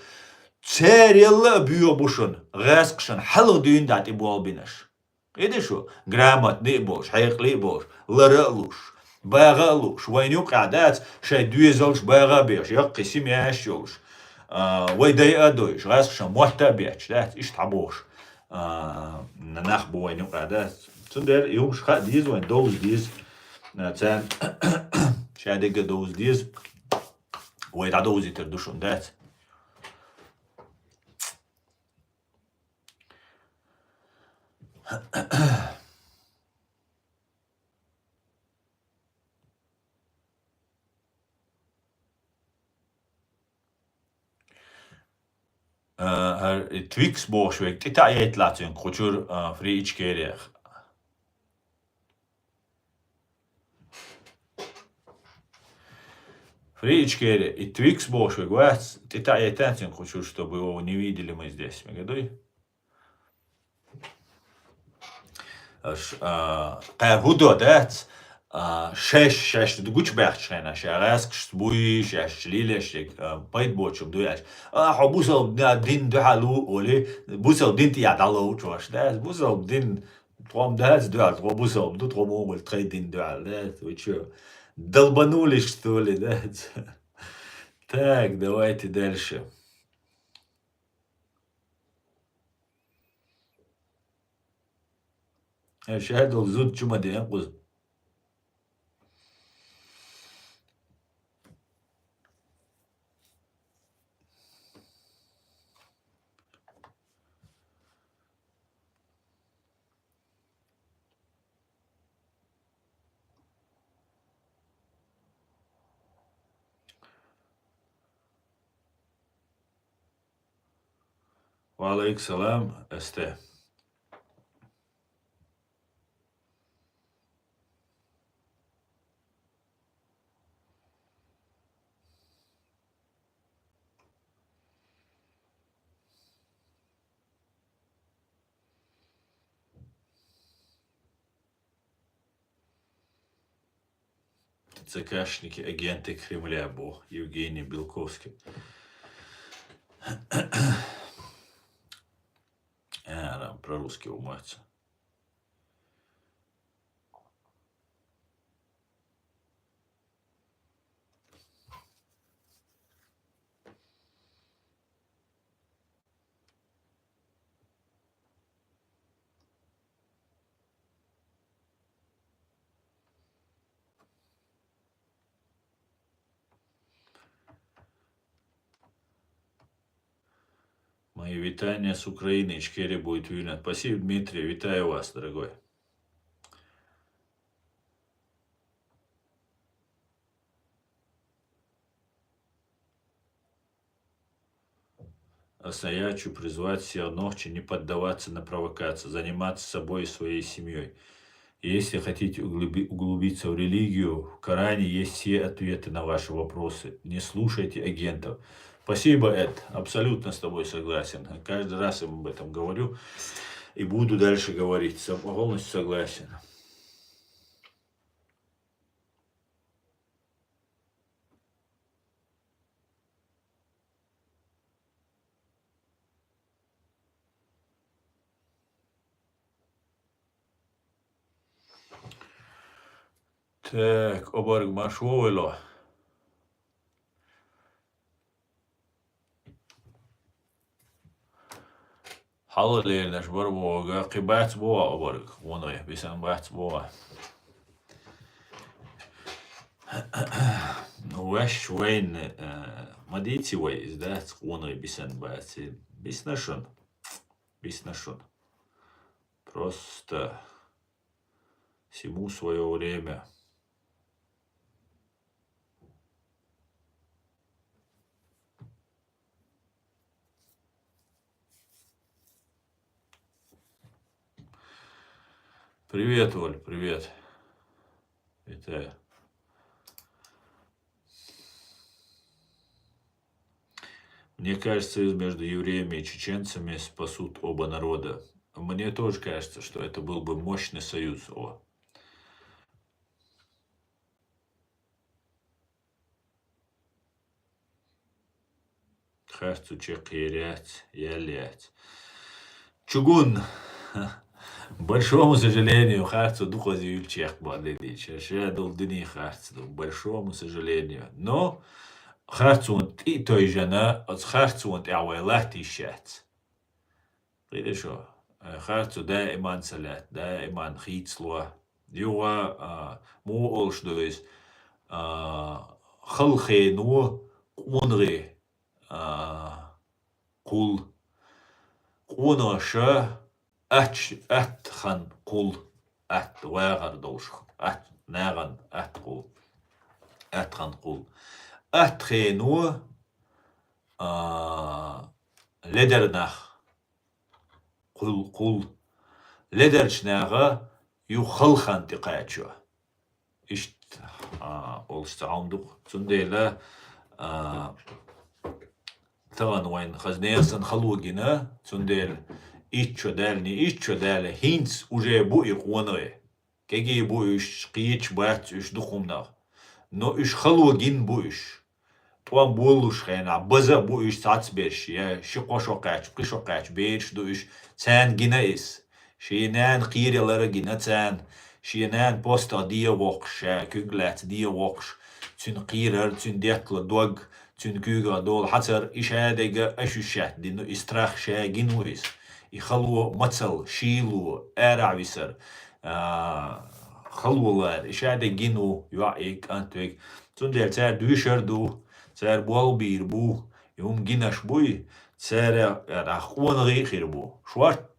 Царел а боьха бу шуна, гӀаьскхашна хьалха дуьйна дӀа тӀе болх бинарш. Кхийтий шу, грамотный а болуш, хьекъале а болуш, лара а луш, багӀа а луш, вайна юкъахь дац, шайн доьзалш багӀа а беш, яккхий семьяш йолуш, а, вай дайа а дойуш, гӀаьскхашна мотт а бетташ, дац, иштта хьан бохуш, а, нах бу вайна юкъахь, дац. Цундела и хӀумаш хаа деза вайна, довза деза, а, царна ша дерг а довза деза, вай дӀадовзийтар ду шуна, дац. ХӀара и Twix бохуш верг тӀе таӀа яйталахь цуьнга кху чуьра, а, Free Ичкерия. Free Ичкерия, и Twix бохуш верг вац, тӀе таӀа яйталахь цуьнга кху чуьра, чтобы его не видели мы здесь. Мегадуй? Аш, а, кхаьр хӀун до дац, а, шаьш, шаьш гучубаьхча хенахь, ша гӀаскашца буй, шаьш лелаш, а, пайда боцург дуй аьлча. А, хьо бусалба дин дуьхьал ву, олий, бусалба дин тӀехь дӀаловчу аша, дац, бусалба дин, тхо-м дац дуьхьал, тхо бусалба ду, тхо муха хуьлу тхайн дин дуьхьал, дац, вы чё, долбанулись, что ли, дац? Так, давайте дальше. Э, шаьш долу зуда чу ма деана кхуза. Ва алейкум салам, Эсте. Т Ц К-шники, агенты Кремля, бо Евгений Белковский. А, да, про русский умоется. Мои вітання з України, Ічкерія буде вільна. Спасибо, Дмитрий, вітаю вас, дорогой. А я хочу призвать всех нохчей не поддаваться на провокации, заниматься собой и своей семьей. И если хотите углуби-, углубиться в религию, в Коране есть все ответы на ваши вопросы. Не слушайте агентов. Спасибо, Эд. Абсолютно с тобой согласен. Каждый раз я об этом говорю и буду дальше говорить. Со-, полностью согласен. Так, обарг марш вовайло. Хьалха леринарш бара бохург, кхин бац боху обарг, къонахий, бисана бац боху. Ну, ваьш вайна, э, ма дийци вай, иза дац, къонахий, бисана бац. Бисна шуна. Бисна шуна. Просто всему своё время. Привет, Оль, привет. Вітаю. Мне кажется, союз между евреями и чеченцами спасут оба народа. Мне тоже кажется, что это был бы мощный союз. О. Харцо чекхъер яц, ял яц. Чугун! Большому сожалению, харцо дукхаза юьлчех баьллий дийша. Ша долу дуьне харц ду, большому сожалению. Но харцонна тӀе а тойжана, оцу харцонна тӀехь вай латта йиш яц. КхидӀа шо, э, харцо даиман ца лаьтта, даиман хийцало. Юха, а, муха олуш ду иза, а, халхено къонахий, а, кхул. Къонаша ач-, атта хан кхул. Атта вагӀар долуш. Атта, нагӀан атта кхул. Атта хан кхул. Атта хено, а, ледар нах, кхул, кхул, ледарча наха юха хала хан тӀекхачо. Иштта, а, олуш цхьа хӀума ду-кх. Цундела, а, тахана вайна хаза нехан санна хало гина, цундела итт шо даьлла, итт шо даьлла, хӀинца уже бу и къонахий. Кегий бу уьш, кхеташ бац уьш дукха хӀуманах. Но уьш хало гина бу уьш. ТӀом болалуш хенахь, база а бу уьш цхьацберш, я ши-кхо шо кхаьчча, пхи шо кхаьчча бераш ду уьш, царна гина иза. Шен нана кхералара гина царна, шен нана постагӀа дегӀа воккхуш, ша куьг лаьцна дегӀа воккхуш, цуьнан кхерар, цуьнан детталу дог, цуьнан куьйгахь долу хьацар, и шадерг а шуьшетта дина, и страх ша гина ву иза. И хало, мацалла, шийло, арахь висар, а, хало лар, и шадерг гина ву, йоӀ верг, кӀант верг. Цундела цара доьшур ду, цара болх бийр бу, и хӀума гинарш буй, цара, а, къонахий а хир бу. Шорта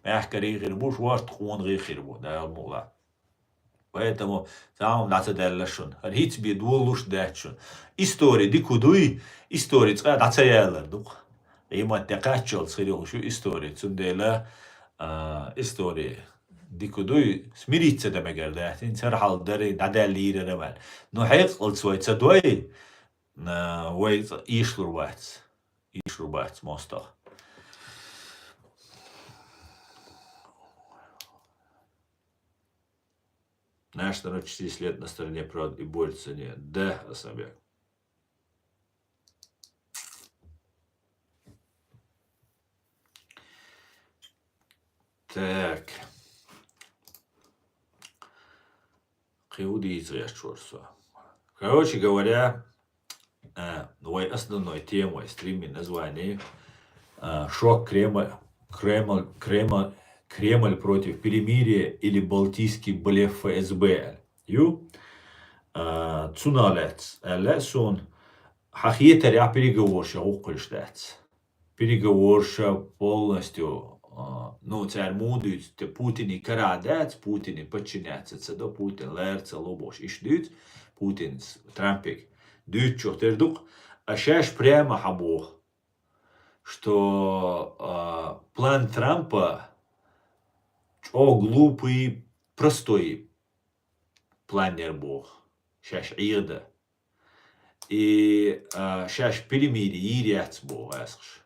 мехкарий а хир бу, шорта къонахий а хир бу, Дала мукъ лахь. Поэтому цхьа хӀума дӀа ца даьлла шуна. ХӀара хӀинца бен долалуш дац шуна. Истори дика дуй, истори цкъа дӀа ца ялар ду-кх. Къемат де кхаччалц хир йолуш ю истори. Цундела, а, истори дика дуй, смириться дан мегар дац. ХӀинца хӀара хьал дарий, дӀадаьлла йийрара ваьлла. Но хьекъалца вай ца дой, а, вай цкъа ийшлур вац. Ийшлур бац мостагӀа. Наш народ чтит след на стороне правды и борется за неё. Да, Асамбек. Так. Кхин хӀун дийца гӀерташ вара со? Короче говоря, а, вай основной тема, вай стримин название, а, шок Кремль, Кремль, Кремль, Кремль против перемирия или балтийский блеф ФСБ ю. А, цунах лаьцна аьлла суна, хьан хетарехь переговорша гӀуллакх хуьлуш дац. Переговорша полностью, а, ну, цара муха дуьйцу, те Путине карахь дац, Путине подчиняться ца до, Путин лара ца ло бохуш, иштта дуьйцу, Путинс Трампе дуьйцучух тера ду-кх, а шаьш прямо хьан боху, что, а, план Трампа чӀогӀа глупый, простой план яр боху, шаьш Ӏеха дан. И, а, шаьш перемирие йийр яц боху гӀаскхаша.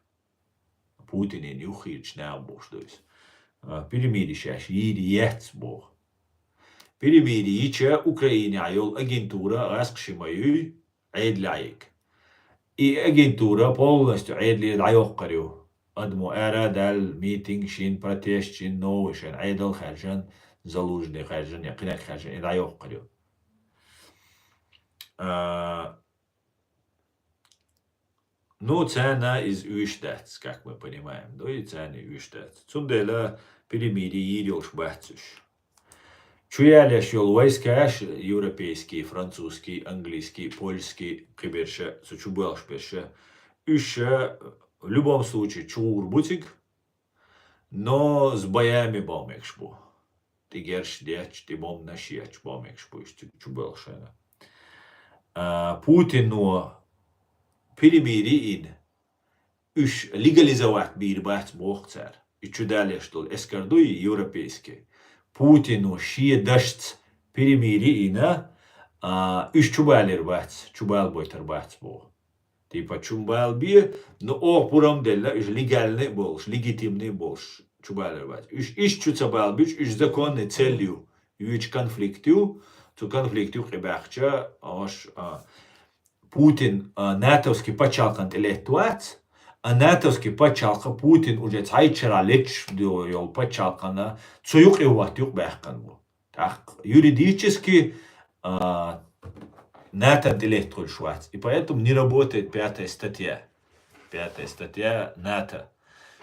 Путинан юххерчу наха бохуш ду иза. А, перемирие шаьш йийр яц боху. Перемирие йича Украинехь йолу агентура гӀаскхаша ма юй, Ӏедалехь йига. И агентура полностью Ӏедале дӀайоккхур ю. Адамо ара а даьлла, митинг шина, протест шина, новый шина, Ӏедал хаьржина, Залужный хаьржина, я кхинарг хаьржина, и дӀайоккхур ю. А, ну, царна иза уьш дац, как мы понимаем, да, и царна уьш дац. Цундела перемирие йийр йолуш бац уьш. Чу ялеш йолу войскаш, европейский, французский, английский, польский, кхиберша, цу чу боьлхуш берша, уьш, в любом случае, чу гӀур бу цига, но с боями бан мегаш бу. ТӀе герш детташ, тӀе бомбанаш етташ бан мегаш бу уьш цига чу боьлхуш хенахь. А, Путино перемирие йина, уьш легализовать бийр бац боху цара. И чу далеш долу эскар дуй, европейский. Путино шен дашца перемирие йина, а, уьш чу балийр бац, чу балабойтар бац боху. Типа, чу бала бе, но оха пурам делла, уьш легальный а болуш, легитимный а болуш, чу балийр бац. Уьш иштта чу ца балабича, уьш законный цель ю, юьйцу конфликт ю, цу конфликт юкъе баьхча, ош, а, Путин, а, натовский пачхьалкхана тӀе летта вац, а натовский пачхьалкх Путин уже цхьайтта шарахь леташ йолу пачхьалкхана цу юкъе хӀотта юкъ баьхкина бу. ТӀаккха юридически, а, НАТО тӀе летта хуьлуш вац. И поэтому не работает пятая статья. Пятая статья НАТО.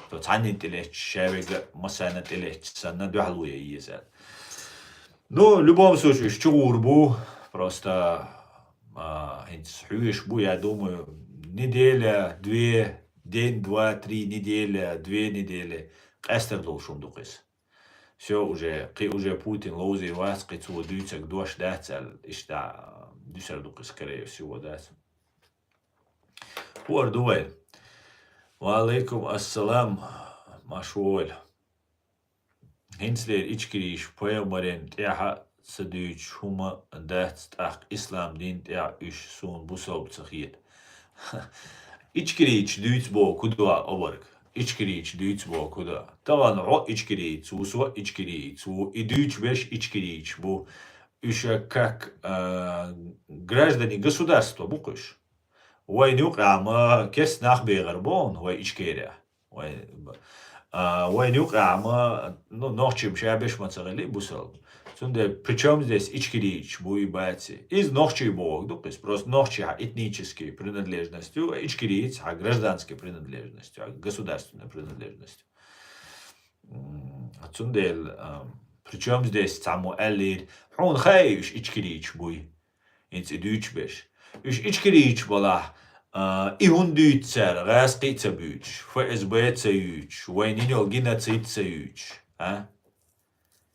То цхьаннина тӀе летча, ша вега массарна тӀе летча санна дуьхьало ян еза. Ну, в любом случае, уьш чу гӀур бу, просто, а, хӀинца хьоьжуш бу, я думаю, неделя, две, день, два, три, неделя, две недели, къаьстар долуш хӀума ду-кх иза. Всё, уже, кхин уже Путин ловзийр вац, кхин цо дуьйцург дош дац аьлла, иштта дуьсур ду-кх иза, скорее всего, дац. ХӀора ду вай. Ва алейкум ассалам, Машволь. ХӀинцалера ичкерийча пайхамарен тӀехьа ца дуьйцуш хӀума дац, тӀаккха ислам дин тӀехьа уьш суна бусалба ца хета. Ичкерийча дуьйцу боху кху дуьхьа обарг. Ичкерийча дуьйцу боху кху дуьхьа. Тахана хьо ичкерийца ву, со ичкерийца ву. И дуьйцуш берш ичкерийча бу. Уьш как, а, граждане государства бу-кх уьш. Вайна юкъахь ма керста нах бегӀар бу хьуна вай Ичкерехь. Вай, а, вайна юкъахь ма, ну, нохчий ша берш ма ца хилий бусалба. Цундела, причём здесь ичкерийча буй, баций? Иза нохчий бохург ду-кх иза. Просто нохчий хьан этнический принадлежность ю, а ичкериец хьан гражданский принадлежность ю, хьан государственная принадлежность ю. М, цундела, а, причём здесь цхьаммо аьллера, хьуна хаьий уьш ичкерийча буй? ХӀинца и дуьйцуш берш. Уьш ичкерийча балахь, а, и хӀунда дуьйцу цара, гӀазкхий а ца буьйцуш, ФСБ а ца юьйцуш, вайна йина йолу геноцид а ца юьйцуш, а?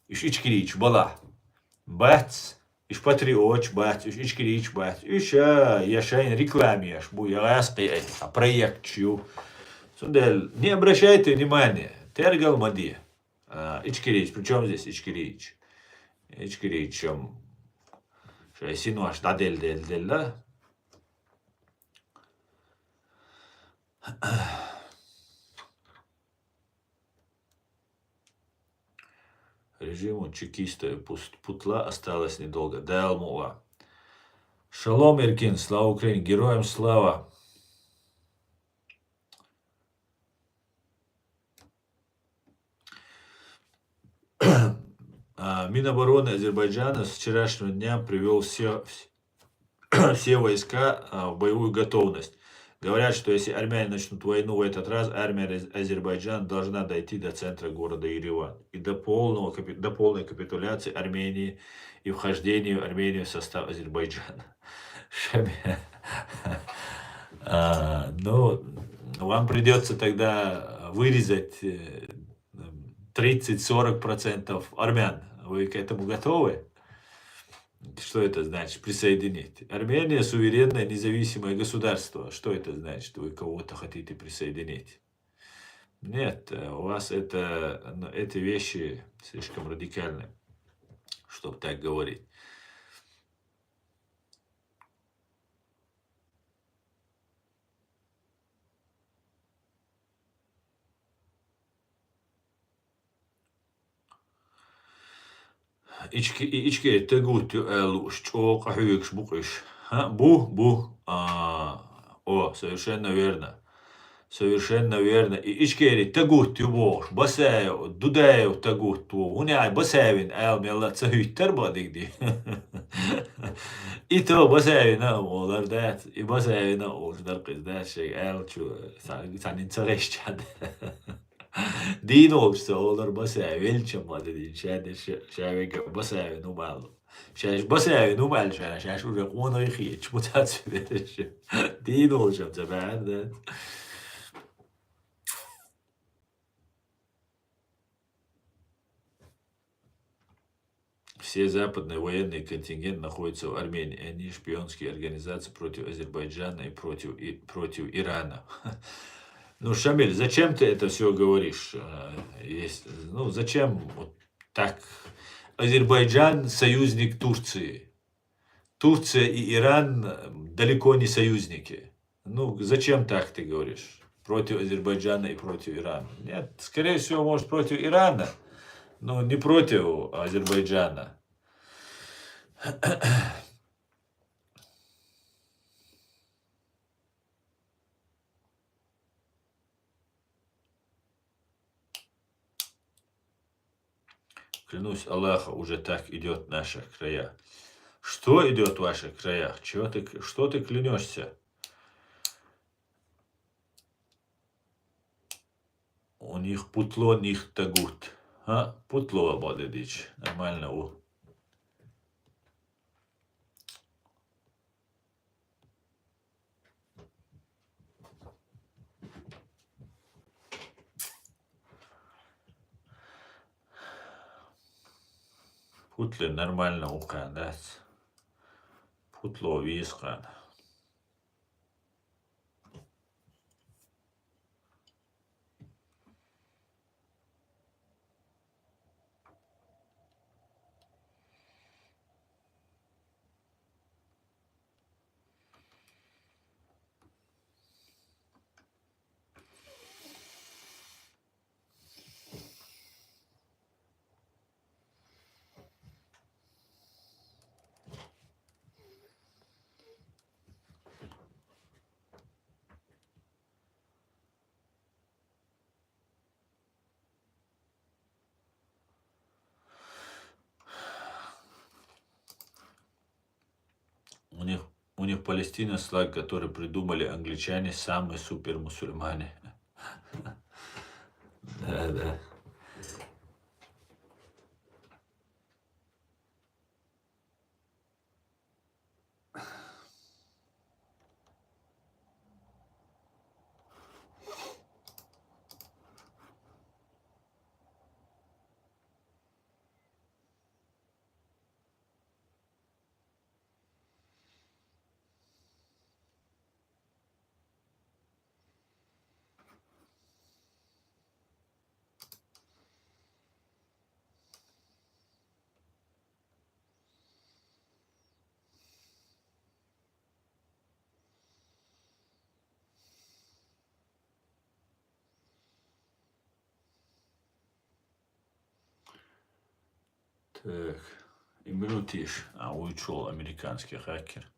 Уьш ичкерийча балахь. Бац, уьш патриоташ бац, уьш ичкерийча бац. Уьш, а, я шайна реклама еш бу, я гӀазкхий а, а, проекташ ю. Цундела не обращайте внимания, тергал ма де. А, ичкерийча, причём здесь ичкерийча? Ичкерийча, м, шайн синош дӀаделла, делла, делла. Режиму чекиста и пус-, путла осталось недолго. Дала мукъ лахь. Шалом, Эркин, слава Украине, героям слава! А, Минобороны Азербайджана с вчерашнего дня привёл все, вс-, все войска, а, в боевую готовность. Говорят, что если армяне начнут войну в этот раз, армия Аз-, Азербайджана должна дойти до центра города Ереван и до полного капи-, до полной капитуляции Армении и вхождения Армении в состав Азербайджана. Шами-, а, ну, вам придётся тогда вырезать, э, тридцать-сорок процентов армян. Вы к этому готовы? Что это значит? Присоединить. Армения — суверенное независимое государство. Что это значит? Вы кого-то хотите присоединить? Нет, э, у вас это, ну, эти вещи слишком радикальны, чтоб так говорить. Ичке-, и Ичкери тагут ю аьлла лууш, чӀогӀа къахьоьгуш бу-кх уьш. ХӀаъ, бу, бу. А, о, совершенно верно. Совершенно верно. И Ичкери тагут ю бохуш, Басаев, Дудаев тагут ву. ХӀунда аьлча Басаевн ала мелла а ца хӀуьттура бакъдерг дий. И то Басаевн а олура дац, и Басаевн а олуш дара-кх иза, дац шайга аьлла чу, ца-, цхьанна ца гӀешча. Дийна волчу ца олура Басаев, велча ма дедина, ша де ша, ша вега Басаевн хӀума аьлла. Шаьш Басаевн хӀума аьлла, ша, шаьш уже къонахий хеташ, бу дац бераш. Дийна волчу ца баьхьара дац. Все западные военные контингенты находятся в Армении. Они шпионские организации против Азербайджана и против, и против Ирана. Ну, Шамиль, зачем ты это всё говоришь? Э, есть, ну, зачем вот так? Азербайджан — союзник Турции. Турция и Иран, э, далеко не союзники. Ну, зачем так ты говоришь? Против Азербайджана и против Ирана. Нет, скорее всего, может, против Ирана, но не против Азербайджана. Клянусь Аллахом, уже так идёт в наших краях. Что идёт в ваших краях? Чего ты, что ты клянёшься? У них путло, них тагут. А? Путло, Бадедич. Нормально у. Путло нормально у кхана дац. Путло веза кхана. У них Палестина слаг, который придумали англичане, самые супер мусульмане. Да, да. Так, и минутиш, а вуй чул американский хакер.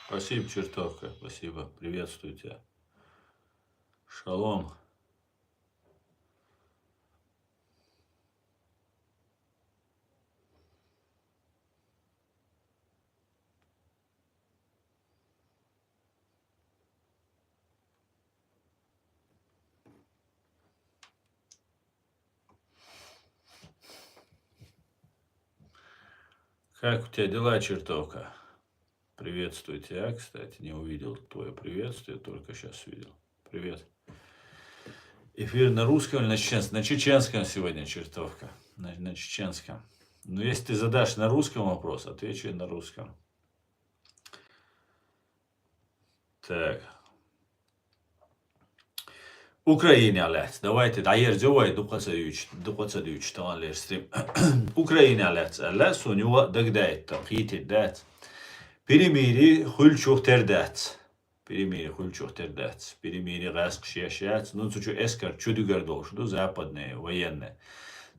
Спасибо, чертовка, спасибо. Приветствую тебя. Шалом. Как у тебя дела, чертовка? Приветствую тебя, кстати. Не увидел твое приветствие, только сейчас видел. Привет. Эфир на русском или на чеченском? На чеченском сегодня, чертовка. На, на чеченском. Но если ты задашь на русском вопрос, отвечу я на русском. Так. Украина лаьц. Давайте, дӀаерза вай, дукха ца дуьйцу, дукха ца дуьйцу, таханлера стрим. Украина лаьц аьлла, суна юха дагадайта, кхетийта дац. Перемирие хуьлучух тера дац. Перемирие хуьлучух тера дац. Перемирие гӀаскхаша еш яц. Ну, цу чу эскар чудуьгур долуш ду, западный, военный.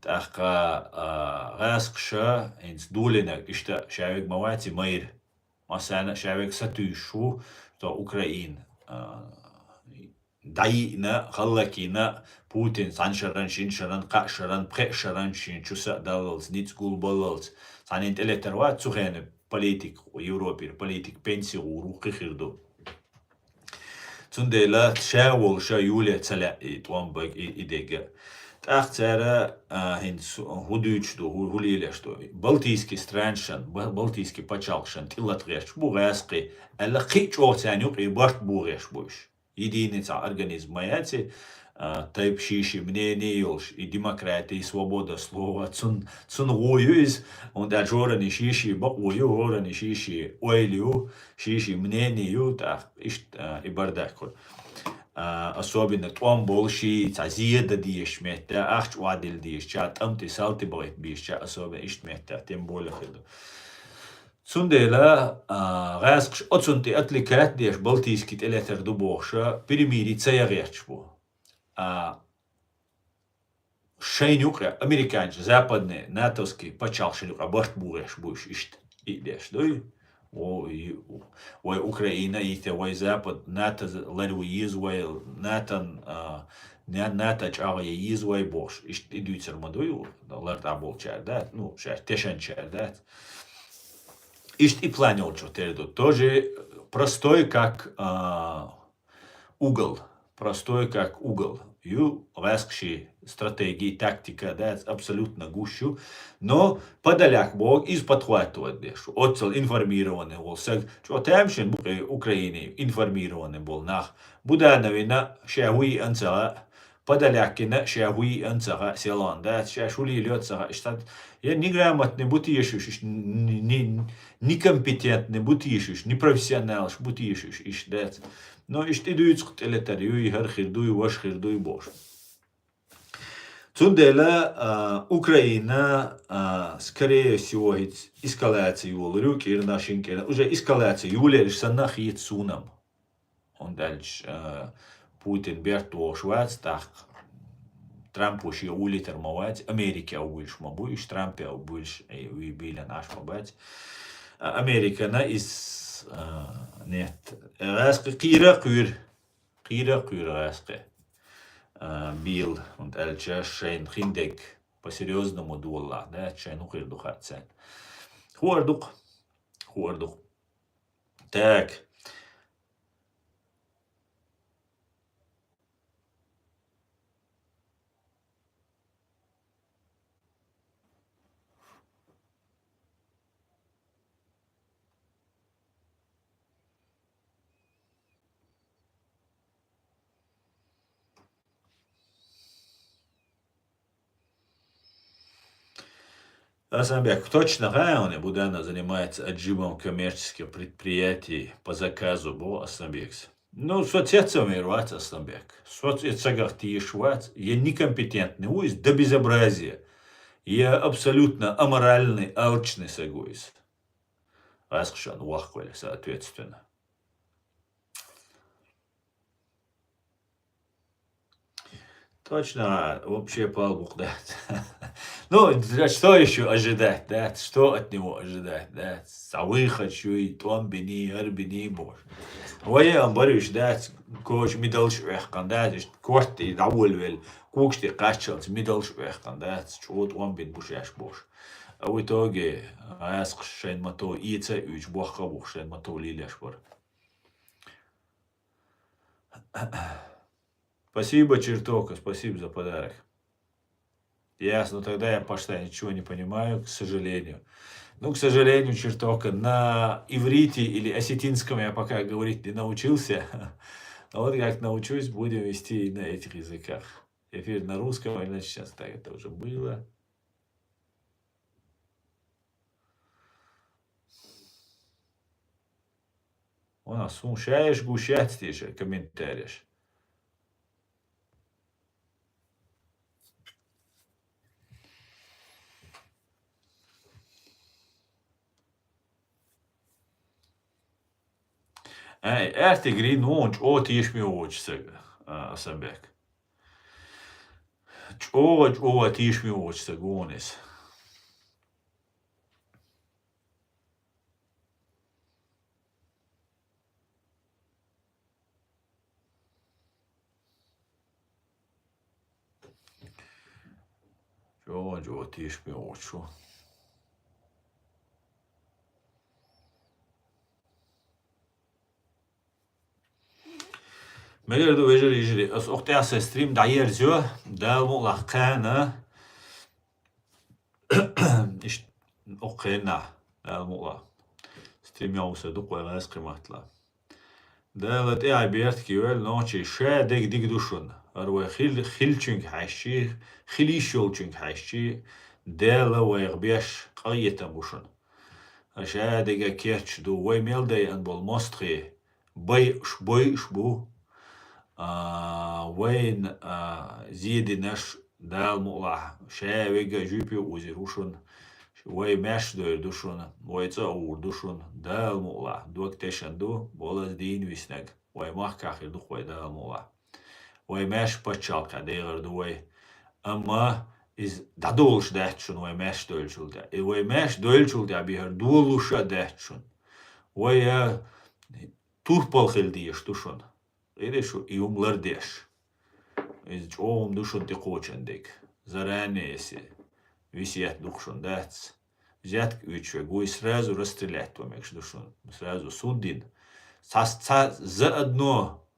ТӀаккха, а, гӀаскхаша, хӀинца долийнарг, иштта шаверг ма вац и майра. Массарна а шаверг сатуьйсуш ву, со Украина, а, дӀайиъна, хӀаллакйина, Путин цхьана шеран, шина шеран, кхаа шеран, пхеа шеран шена чу са а даллалц, ницкъ гулбаллалц. Цхьанна тӀелетар вац цу хенахь политик, Европера политик пенси гӀур ву, кхин хир ду. Цундела ша волуш а Юлия ца лаьа и тӀом бага, и, и дерг а. ТӀаккха цара, а, хӀинца хӀу дуьйцуш ду, хӀу, хӀу лелош ду. Балтийский странашна, ба-, Балтийский пачхьалкхашна тӀелата гӀерташ бу гӀаскхий, аьлла, кхин а чӀогӀа царна юкъе барт бу гӀерташ бу уьш. Единый цхьа организм ма яц и, а, тайпа ший-ший мнение йолуш, и демократия, и свобода слова, цун, цунна гӀо ю иза, хӀунда аьлча хӀоранна ший-ший бакъо ю, хӀоранна ший-ший ойла ю, ший-ший мнение ю, тӀаккха иштта, а, и бардак хуьлу. А, особенно тӀом болу ший, цхьа зе дан дезачу метте, ахча охьадилла дезачу, тӀам тӀе салти бахийта безачу, особенно иштта метте, тем более хир ду. Цундела, а, гӀаьскхаш оцунна тӀе отвлекать деш, Балтийский тӀелетар ду бохуша, перемирие ца ян гӀерташ бу. А, шайна юкъе, американча, западный, натовский пачхьалкхашна юкъе барт бугӀеш бу уьш иштта, и деш дуй. О, и, вай Украина йита, вай Запад, НАТО ларъян еза вай, НАТО-н, а, на-, НАТО чӀагӀъян еза вай бохуш, иштта и дуьйцур ма дуй, лартӀехь болчара дац, ну, шаьш тешанчара дац. Иштта и план йолчух тера ду. Тоже простой, как, а, угол. Простой, как угол. Ю гӀаьскхаши стратегия, тактика дац, абсолютно гуш ю. Но Подоляк боху, иза подхватывать деш. Оццул информированный волу саг. ЧӀо тамашийна бу-кх Украине информированный болу нах. Будановна ша хӀу йиъна ца хаьа, Подолякна ша хӀу йиъна ца хаьа, селхана дац, шаьш хӀу лелайо ца хаьа, иштта я неграмотный бу теша уьш, иштта ни-, ни-, некомпетентный бу теша уьш, непрофессионалаш бу теша уьш, иштта дац. Но иштта и дуьйцу-кх тӀелетар, юй хӀара хир дуй, ваша хир дуй бохуш. Цундела, а, Украина, а, скорее всего, хӀинца эскалация йолур ю, кӀирнах, шина кӀирнах. Уже эскалация йолуьйтуш санна хета суна-м. ХӀунда аьлча, а, Путин бертахь вогӀуш вац, тӀаккха Трампо шен улийтар ма вац, Америке а вуьйлуш ма бу, уьш Трампе а вуьйлуш, э, вуй бийлина Ӏаш ма бац. А, Американа иза, а, нет, гӀаьскхи кхийра а кхуьйра, кхийра а кхуьйра гӀаьскхи, а, бийла, хӀунда аьлча шайна хиндерг по-серьёзному долалахь, да, шайна хӀун хир ду хаьа царна. Хуур ду-кх, хуур ду-кх. Так. Асланбек, точно хаьа хьуна, Буданов занимается отжимом коммерческих предприятий по заказу, боху Асланбекс. Ну, со цецвер вац Асланбек. Со цу и цагах тешаш вац, я некомпетентный ву иза до безобразия, я абсолютно аморальный, алчный саг ву иза. ГӀаьскхашна вахкавелла, соответственно. Точно, вообще палбукъ дац. Ну, да что ещё ожидать, да? Что от него ожидать, да? Цхьа выход шу и тӀом биний, хӀара биний бохуш. Вай а баруьш дац, коча мидалш а вехкан дац, иштта корта тӀе дӀаволавелла, кукаш тӀе кхаччалц мидалш а вехкан дац, чӀогӀа тӀом бина бу шаьш бохуш. А в итоге гӀаьскхаш шайн мото ийца а уьйцу, бохка а бухуш, шайн мото лелеш бара. Спасибо, Чертока, спасибо за подарок. Ясно, тогда я, почитай, ничего не понимаю, к сожалению. Ну, к сожалению, Чертока, на иврите или осетинском я пока говорить не научился. А вот как научусь, будем вести и на этих языках. Эфир на русском или на чеченском, так это уже было. Вон а суна шаьш гуш яц теша комментареш. Ай, аьртиг рин вон чӀогӀа тешаме воцу сага, а, Асанбек. ЧӀогӀа, чӀогӀа тешаме воцу сага вон иза. ЧӀогӀа, чӀогӀа тешаме воцу. Мегар ду, вежарий, йижарий, ас окху тӀехь сайн стрим дӀаерзайо, Дала мукъалахь кхана. Иштта окху хенахь, Дала мукъалахь. Стрим йовса дукха вай гӀаьскхи маттала. Дала тӀаьхьа беркате йойла нохчий, ша дерг дика ду шуна. ХӀара вай хил-, хилчуьнга хьаьжчий, хила йиш йолчуьнга хьаьжчий, Дала вайх беш къахетам бу шуна. Ша дерг кечду, вай мел дайъина болу мостагӀий, байъуш, бойъуш бу. А, вайна, а, зен динарш Дала мукъалахь, ша вега жуьпе узур ву шуна. Ш-, Вай маьрша дойр ду шуна, вай цӀа а вур ду шуна, Дала мукъалахь, дог тешан ду, болаз дийна виснаг, вай махкахь хир ду-кх вай, Дала мукъалахь. Вай маьрша пачхьалкхехь дехар ду вай. Амма иза дӀадолуш дац шуна вай маьрша дойлучул тӀаьхьа. И вай маьрша дойлучул тӀаьхьа бехар долуш а дац шуна. Вай, а, турпал хила дезаш ду шуна. Хире шу и хӀума лардеш. Иза чӀогӀа ду шуна тӀекхочун дерг. Заранее, если весет ду-кх шуна, дац. Взятка оьцуш верг, вай сразу расстрелять ван мегаш ду шуна. Сразу суд йина. Цхьа, цхьа за одно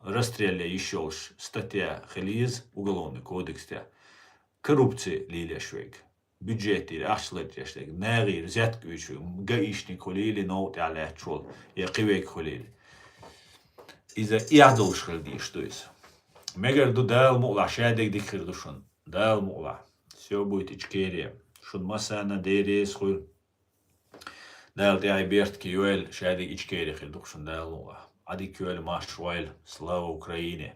расстреле йиш йолуш статья хила еза Уголовный кодекс тӀехь. Коррупци лелош верг. Бюджетера ахча лардеш дерг, нахера взятка оьцуш верг, гаишник хуьлийла, новкъа тӀехь лаьтташ волу, я кхин верг хуьлийла. Иза эхь долуш хила дезаш ду иза. Мегар ду, Дала мукъалахь, шадерг дика хир ду шуна. Дала мукъалахь. Всё будет Ичкерия. Шуна массарна Дела реза хуьлда. Дала тӀаьхье беркате йойла, шадерг Ичкери хир ду-кх шуна, Дала мукъалахь. Ӏадика йойла, марша войла. Слава Украине!